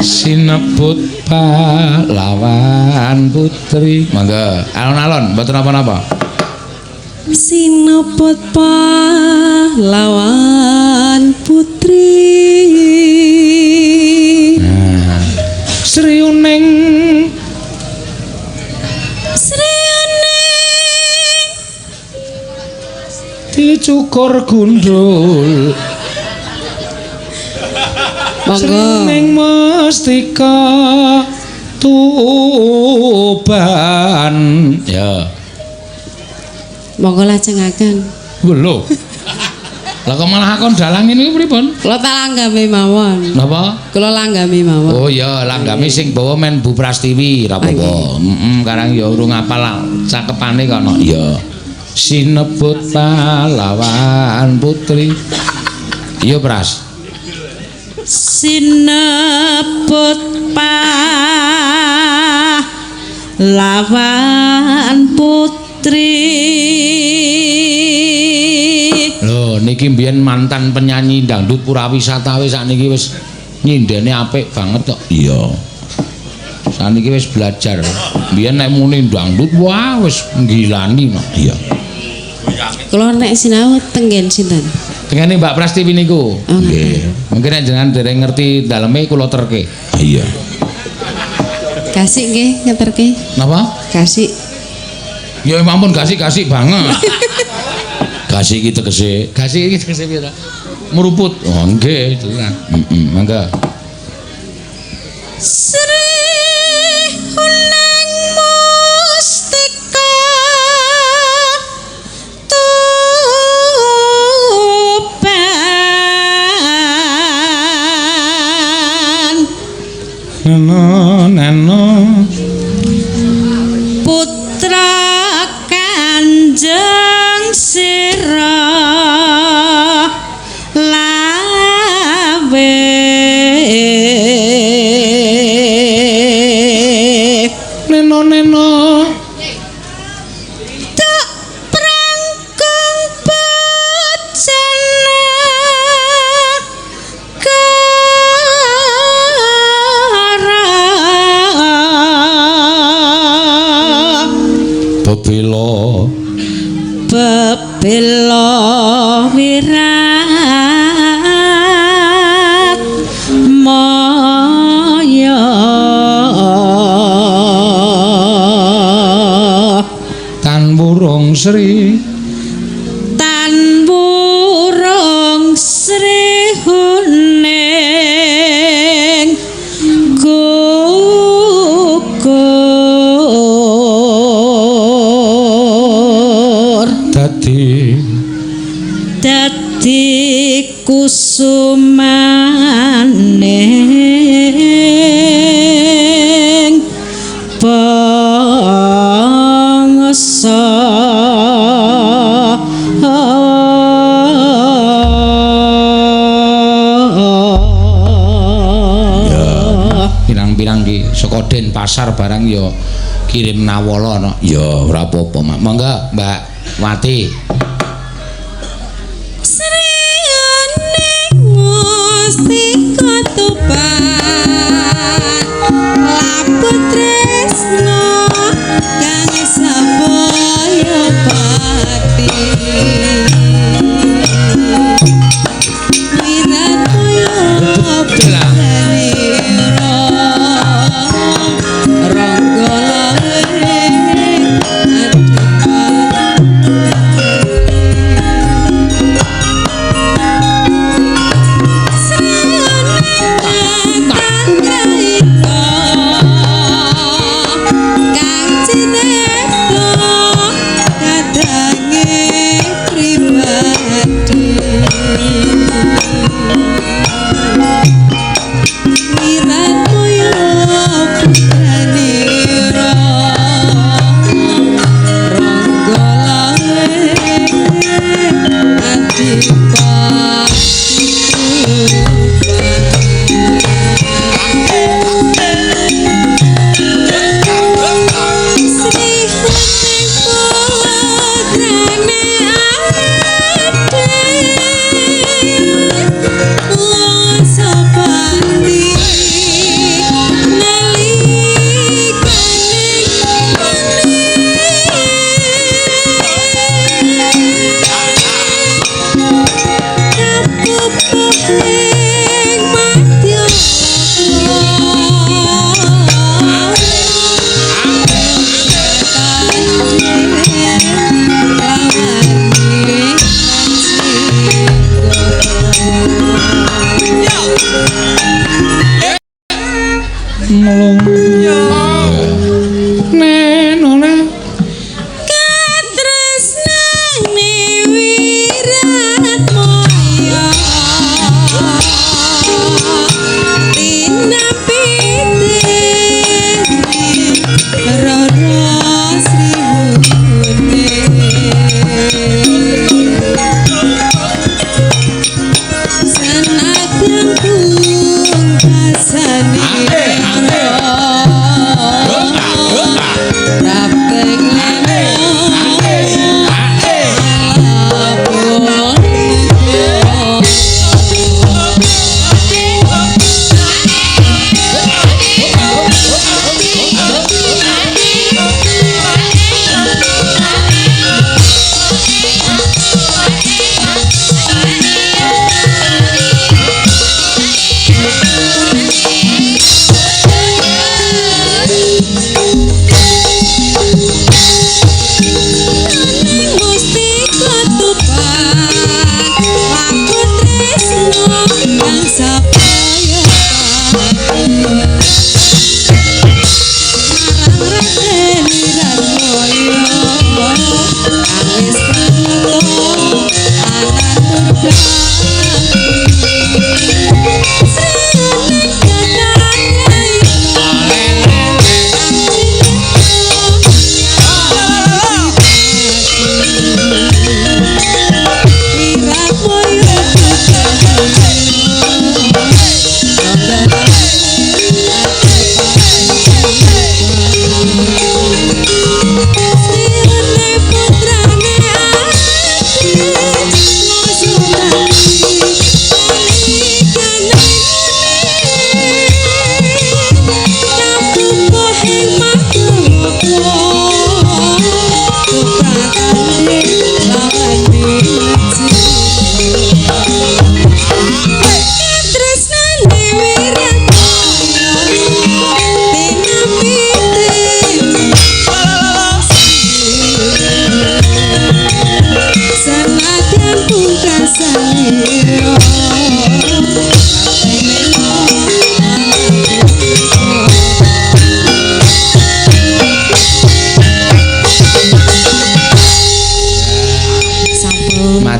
Sinebut pahlawan putri. Monggo, alon-alon, mboten napa-napa. Sinebut pahlawan putri. Nah. Sri Uning Sri Uning dicukur gundul. Monggo. Srining Mustika Tuban. Ya. Monggo lajengaken. Lho. Lah kok malah akon dalang ini pripun? Kula tak langgame mawon. Napa? Kula langgame mawon. Oh iya, langgame sing bawa men Bu Prastiwi, ra apa-apa. Heeh, karang ya urung apal cakepane kok no. Iya. Sinebut pahlawan putri. Iya, Pras. Sinebut pahlawan putri. Lho, niki mbiyen mantan penyanyi dangdut Purawisata wis sakniki wis nyindene apik banget kok. Iya. Sakniki wis belajar. Mbiyen nek muni dangdut wah wis nggilani no. Iya. Kula nek sinau tenggen sinten? Tengene Mbak Prastiwi niku. Oh, Nggih. Mungkin nek jenengan dereng ngerti daleme kula terke. Iya. Kasih nggih ngeterke. Napa? Kasih. Ya ampun gasik-gasik banget. Gasik iki tegese. Gasik iki tegese piye ta? Meruput. Oh nggih, tenan. Heeh. Mangga. Sri Uning Mustika Tuban. Neno neno Putra Kanjeng Sira Lawe. Neno neno Tuk prangkung bojana Bebela. Bebela wirat maya Tan wurung sri tan wurung sri huning gugur dadi dadi kusumaning bangsa. Pirang-pirang ki saka Denpasar barang ya kirim nawala no. Ya ora apa-apa, Mak. Monggo, Mbak Wati. Sri Aning Mustika Tuban Labu Tresno kang sabaya pati Wirataya Betul. Rangga lawe.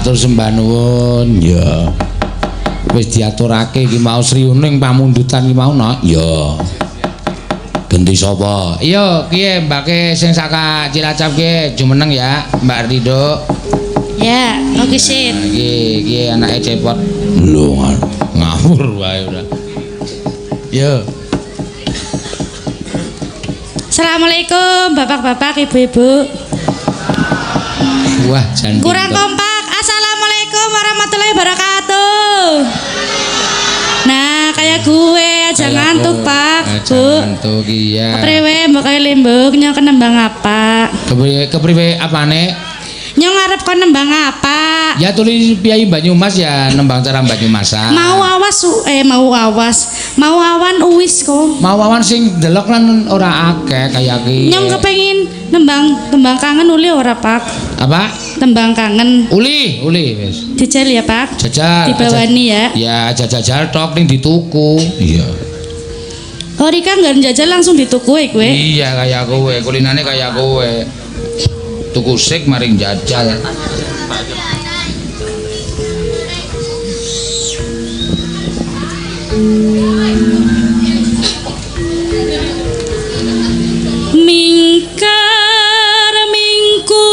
Matur sembah nuwun. Ya. Wis diaturake iki mau sriuning pamundutan iki mau, Nok. Ya. Genti sapa? Iya, kiye mbake sing saka Cilacap ki jumeneng ya, Mbak Rido. Ya, oke sip. Iki iki anake cepot. Lho, ngawur wae ora. Yo. Assalamualaikum bapak-bapak, ibu-ibu. Wah, jan kurang kompak. Assalamualaikum warahmatullahi wabarakatuh. Nah, kayak gue aja ngantuk, Pak. Bu. Ngantuk iya. Kepriwe mbok kaya limbuk nyong nembang apa? Kepriwe kepriwe apane? Nyong arep kon nembang apa? Ya tulis Piyayi Banyumas ya nembang cara Banyumasan. Mau awas mau awas. Mau awan uwis kok. Mau awan sing delok lan ora akeh kaya ki. Nyong kepengin nembang tembang kangen uli ora, Pak? Apa? Tembang kangen. Uli, uli wis. Jajal ya, Pak. Jajal. Dibawani ya. Ya, jajal tok ning dituku. Iya. Oh, Rika nggak jajal langsung dituku kowe. Iya, kaya kowe, kulinane kaya kowe. Tuku sik maring jajal. Mingkar mingkuringu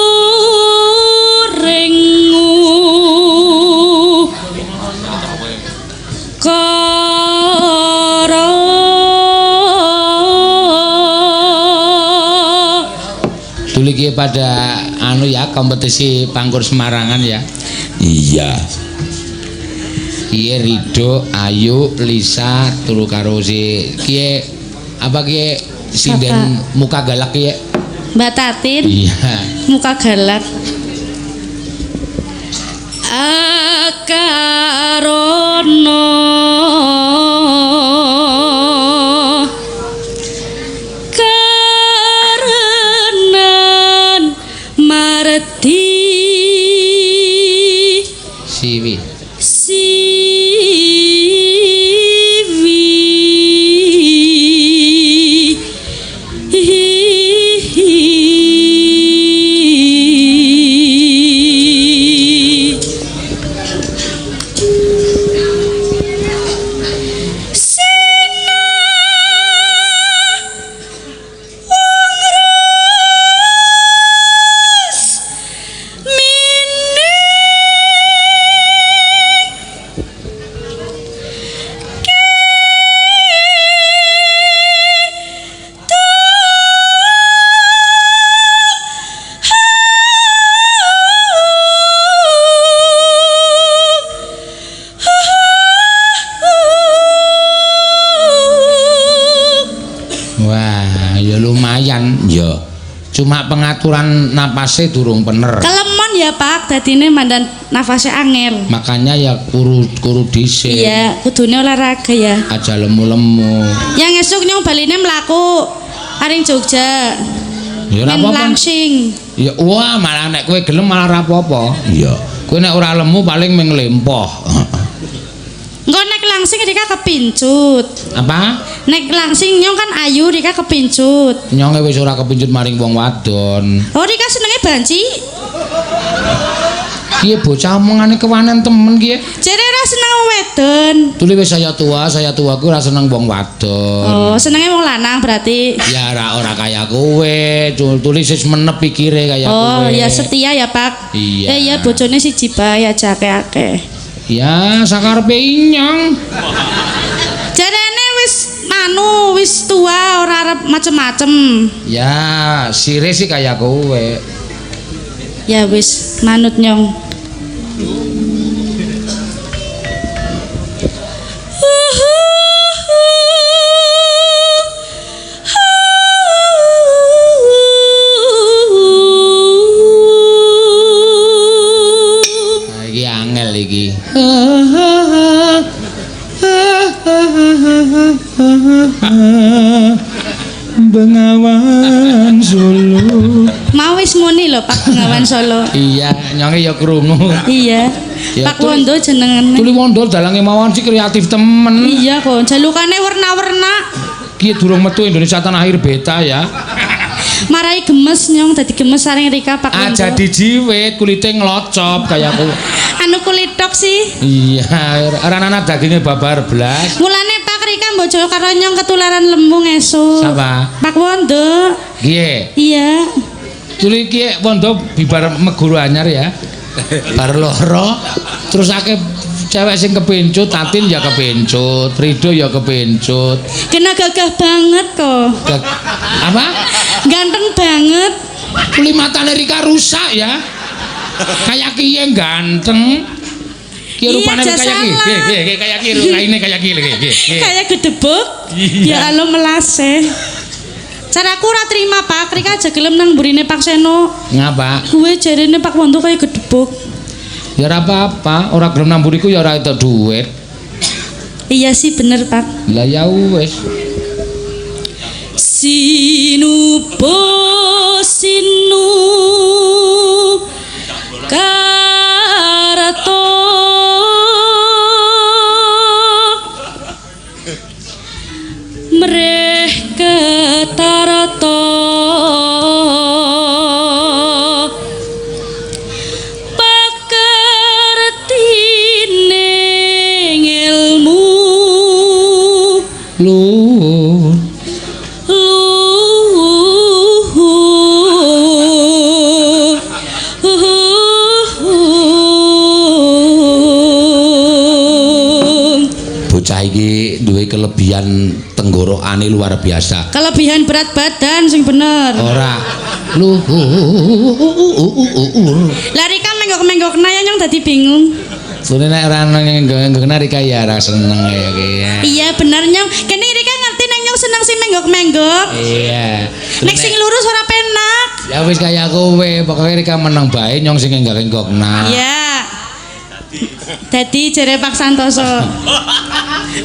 kara. Tuli ki pada anu ya kompetisi pangkur Semarangan ya. Iya. Kiye Rido, Ayu, Lisa, turu karo si kiye apa kiye sinden muka galak kiye? Mbak Tatin. Iya. Muka galak. Akarono karenan marti siwi siwi Sina wong res mining Wah, ya lumayan. Ya. Cuma pengaturan napasnya durung bener. Kelemon ya, Pak, dadine mandan nafasnya angel. Makanya ya kuru-kuru dhisik. Iya, kudune olahraga ya. Aja lemu-lemu. Yang esuk nyong baline mlaku aring Jogja. Ya ora apa-apa. Langsing. Ya wah, malah nek kowe gelem malah ora apa-apa. Iya. Kowe nek ora lemu paling ming lempoh. Engko nek langsing Rika kepincut. Apa? Nek langsing nyong kan ayu Rika kepincut. Nyonge wis ora kepincut maring wong wadon. Oh, Rika senenge banci. Kiye bocah omongane kewanen temen kiye. Jere ora seneng wong wedon. Tuli wis saya tua ku ora seneng wong wadon. Oh, senenge wong lanang berarti. Ya ora kaya kowe, tuli wis menep pikire kaya kowe. Oh, ya setia ya, Pak. Iya. Ya bojone siji bae aja akeh-akeh. Ya sakarepe inyong. Jarene wis manu, wis tua ora arep macem-macem. Ya, sire sih kaya kowe. Ya wis manut nyong. Nah, iki angel iki. Bengawan Solo. Mau wis muni lho Pak Bengawan Solo. Iya, nyonge ya krungu. Iya. Ya, Pak Wondo jenengane. Tuli Wondo dalange mawon sih kreatif temen. Iya kok, jalukane warna-warna. Ki durung metu Indonesia Tanah Air beta ya. Marai gemes nyong dadi gemes saring Rika Pak Wondo. Aja dijiwit, kulite nglocop kaya aku. Anu kulit tok sih. Iya, ora ana daginge babar blas. Mulane Pak Rika mbok jauh karo nyong ketularan lemu ngesuk. Sapa? Pak Wondo. Piye? Iya. Tuli ki Wondo bibar meguru anyar ya. Bar loro terus akeh cewek sing kepencut, Tatin ya kepencut, Rido ya kepencut. Kena gagah banget kok. Apa? Ganteng banget. Tuli matane Rika rusak ya. Kayak kiye ganteng. Ki Iya, rupane aja kaya ki. salah. Nggih, nggih, kaya ki raine kaya ki nggih, nggih. Kayak gedebuk. Ya Allah melase. Caraku ora terima Pak, Rika aja gelem nang burine Pak Seno. Ngapa? Gue jarene Pak Wondo kayak gedebuk. Ya ora apa-apa, ora gelem nang mburiku ya ora entuk duit. Iya sih bener Pak. Lah ya wis. Sinubo sinu karto mreh ketarto pakertine ngelmu Luhur. Luhur. Bocah iki duwe kelebihan tenggorokane luar biasa. Kelebihan berat badan sing bener. Ora luhur. Lah Rika menggok-menggok ya nyong dadi bingung. Sune nek ora ngenggok-ngenggokna Rika ya ora seneng ya ki. Iya bener nyong. Kene Rika ngerti nek nyong seneng sing menggok-menggok. Iya. Nek sing lurus ora penak. Ya wis kaya kowe, pokoke Rika meneng bae nyong sing ngenggok-ngenggokna. Iya. Dadi jere Pak Santoso.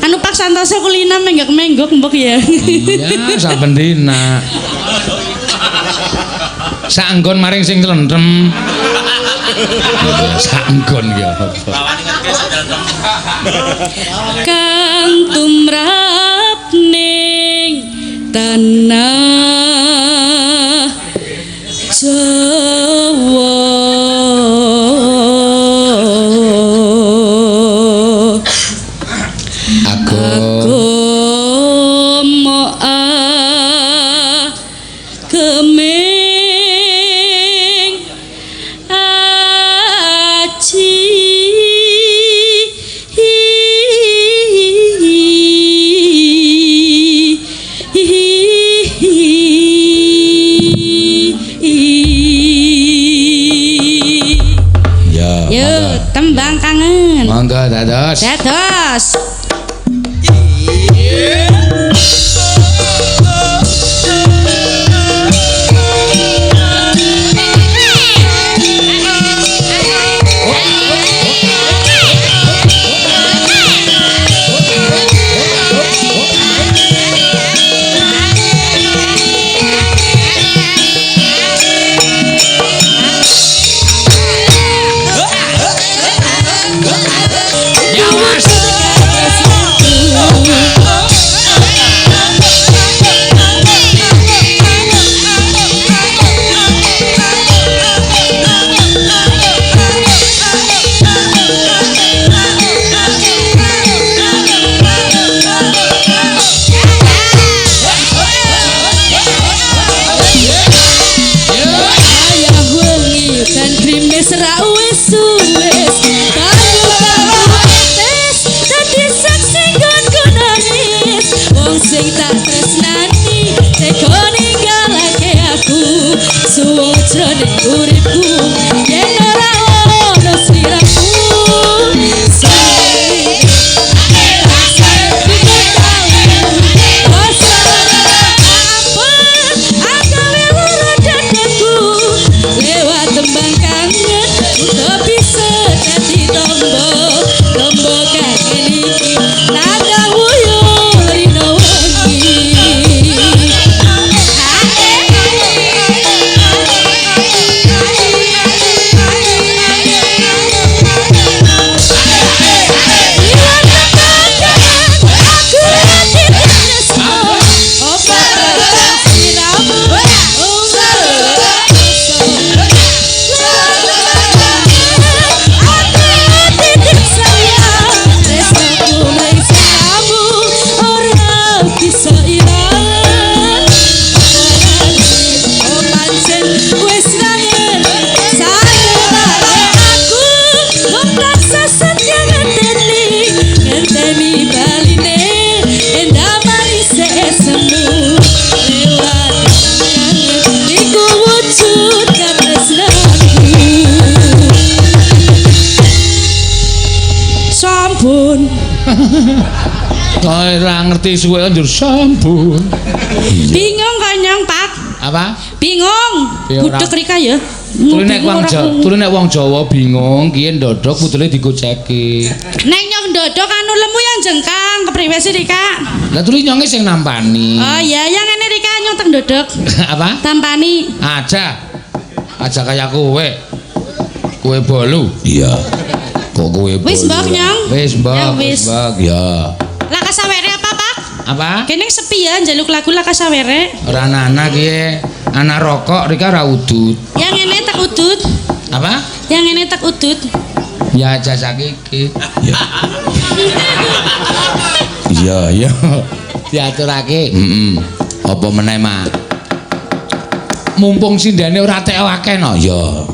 Anu Pak Santoso kulina menggok-menggok mbok ya. Iya, saben dina. Saenggon maring sing clentem. Saenggon ya. Kang tumrap ning tanah Jawa. Agama ageming aji Ya. Yo, tembang kangen. Monggo dados. Dados. Ya Mas. Ayah wengi dan grimis ra wis suwis. Banyu banyu etes dadi saksi nggonku nangis. Wong sing tak tresnani tega ninggalake aku. Suwung jroning uripku yen ora ono sliramu. Lewat tembang kangen muga bisa dadi tombo tombo kangen iki nada wuyung rino wengi. Ora ngerti suwe njur sampun. Bingung kok nyong, Pak. Apa? Bingung. Ya, Budek Rika ya. Tuli nek wong Jawa, tuli nek wong Jawa bingung, kiye ndodok kudune digoceki. Nek nyong ndodok anu lemu yang jengkang, kepriwe sih Rika? Lah tuli nyonge sing nampani. Oh iya, yang ngene Rika nyong teng ndodok. Apa? Tampani. Aja. Aja kaya kowe. Kowe bolu. Iya. Kok kowe bolu. Wis mbok nyong. Wis mbok, Ya, wis wis. mbok. Ya. Laka sawere apa, Pak? Apa? Kene sepi ya njaluk lagu laka sawere. Ora ana kiye. Ana rokok Rika ora udut. Yang ngene tak udut. Apa? Yang ngene tak udut. Ya aja sakiki. Ya. Iya, iya. Diaturake. Heeh. Apa meneh, Mak? Mumpung sindene ora tek akeh no. Ya.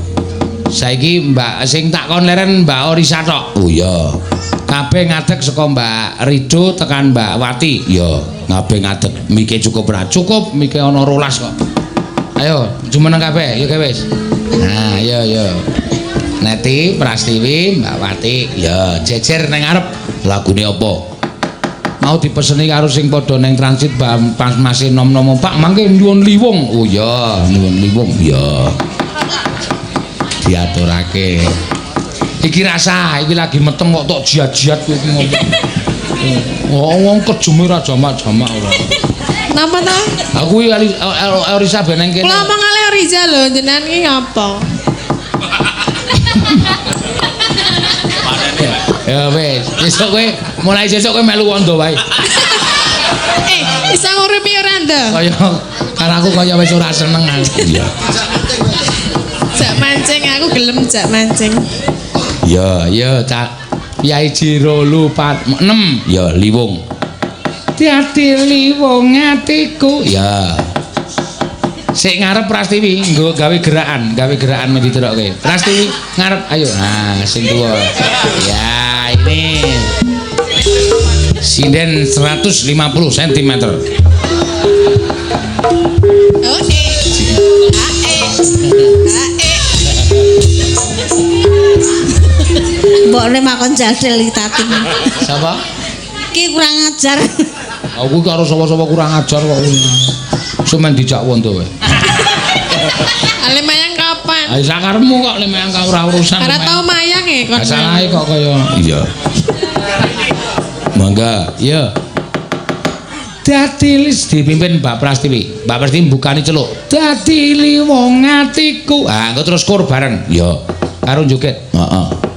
Saiki Mbak sing tak kon leren Mbak Orisa tok. Oh iya. Kabeh ngadeg saka Mbak Rido tekan Mbak Wati. Ya, kabeh ngadeg. Mike cukup ora? Cukup mike ana 12 kok. Ayo, jumeneng kabeh, ya wis. Nah, ayo yo. Neti, Prastiwi, Mbak Wati, Ya, jejer nang ngarep. Lagune apa? Mau dipeseni karo sing padha nang transit pas masih nom-nom Pak mangke nyuwun liwung. Oh iya, nyuwun liwung. Ya. Diaturake. Iki rasa, iki lagi meteng kok tok jiat-jiat kowe iki ngomong. Oh, wong kejeme ra jamak-jamak ora. Napa ta? Aku iki Orisa ben nang kene. Kula omong kalih Oriza lho, jenengan iki ngapa? Ya wis, sesuk kowe mulai sesuk kowe melu wondo wae. Iso nguripi ora ndha? Kaya karo aku kaya wis ora seneng aku. Iya. Jak mancing aku gelem jak mancing. Ya, Ya, Cak. Yai Jiro 4 6. ya liwung. Dadi liwung atiku. Ya. Sik ngarep Prastiwi nggo gawe gerakan men diterokke. Prastiwi ngarep ayo. Nah, sing tuwa. Ya, ini. Sinden 150 cm. Oke. Ae. Ae. Mbokne makon jadel iki tatin. Sapa? Ki kurang ajar. Aku karo sapa-sapa kurang ajar kok. Sumen dijak wondo wae. Ale mayang kapan? Ayo sakaremu kok lemang kau ora urusan. Ora tau mayang e kon. Gak salahe kok kaya. Iya. Mangga. Iya. Dadi lis dipimpin Mbak Prastiwi. Mbak Prastiwi mbukani celuk. Dadi liwong atiku. Ah, engko terus kur bareng. Ya. Karo joget. Heeh.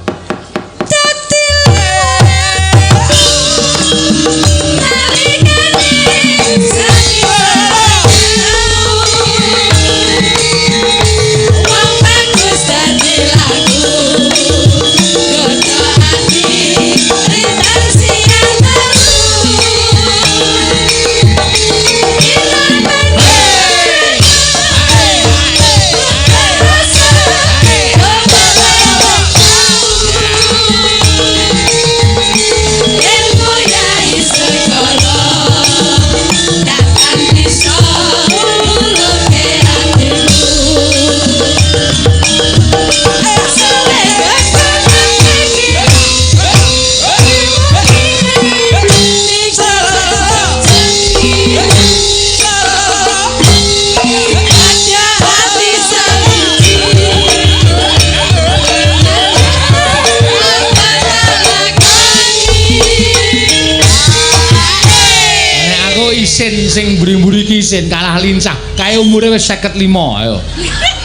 Nek aku isin sing mburi-mburi iki isin kalah lincah. Kae umure wis 55 ayo.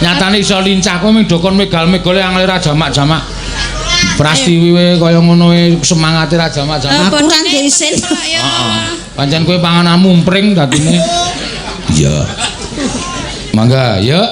Nyatane iso lincah kowe mung dokon megal-megole angel ra jamak-jamak. Prastiwi we kaya ngono we semangate ra jamak-jamak. Aku ora ndek isin. Heeh. Pancen kowe pangananmu mpring dadine. Iya. Mangga, yuk.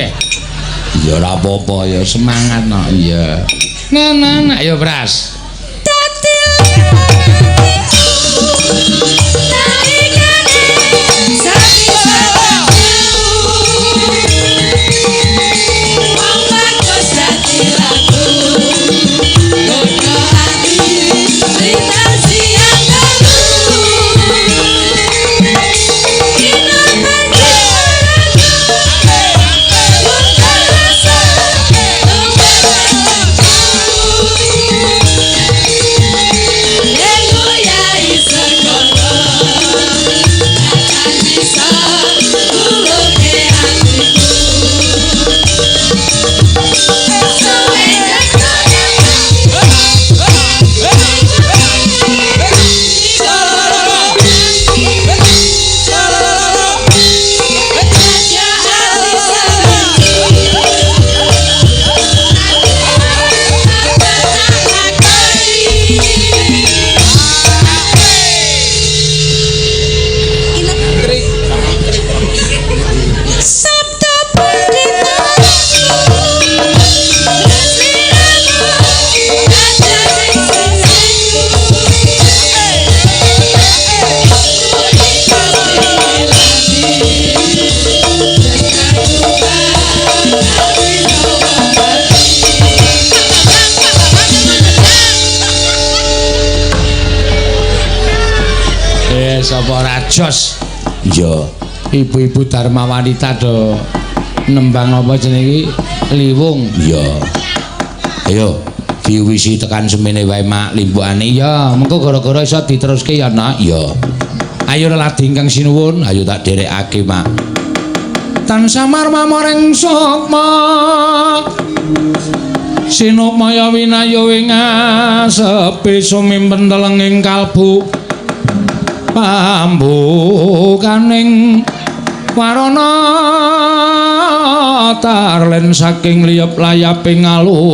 kabeh. Ya ora apa-apa ya semangat no. Iya. Nah nah nah ya Pras. Sapa rajos? Iya. Ibu-ibu Dharma Wanita do nembang apa jenenge iki? Liwung. Iya. Ayo diwisi tekan semene wae Mak limbukane. Iya, mengko gara-gara iso diteruske ya, Nak. Iya. Ayo leladi ingkang sinuwun, ayo tak derekake, Mak. Tansah marmaring sukma. Sinukmaya winaya ing asepi sumimpen telenging kalbu. Pambukaning warana tarlen saking liyep layaping alu.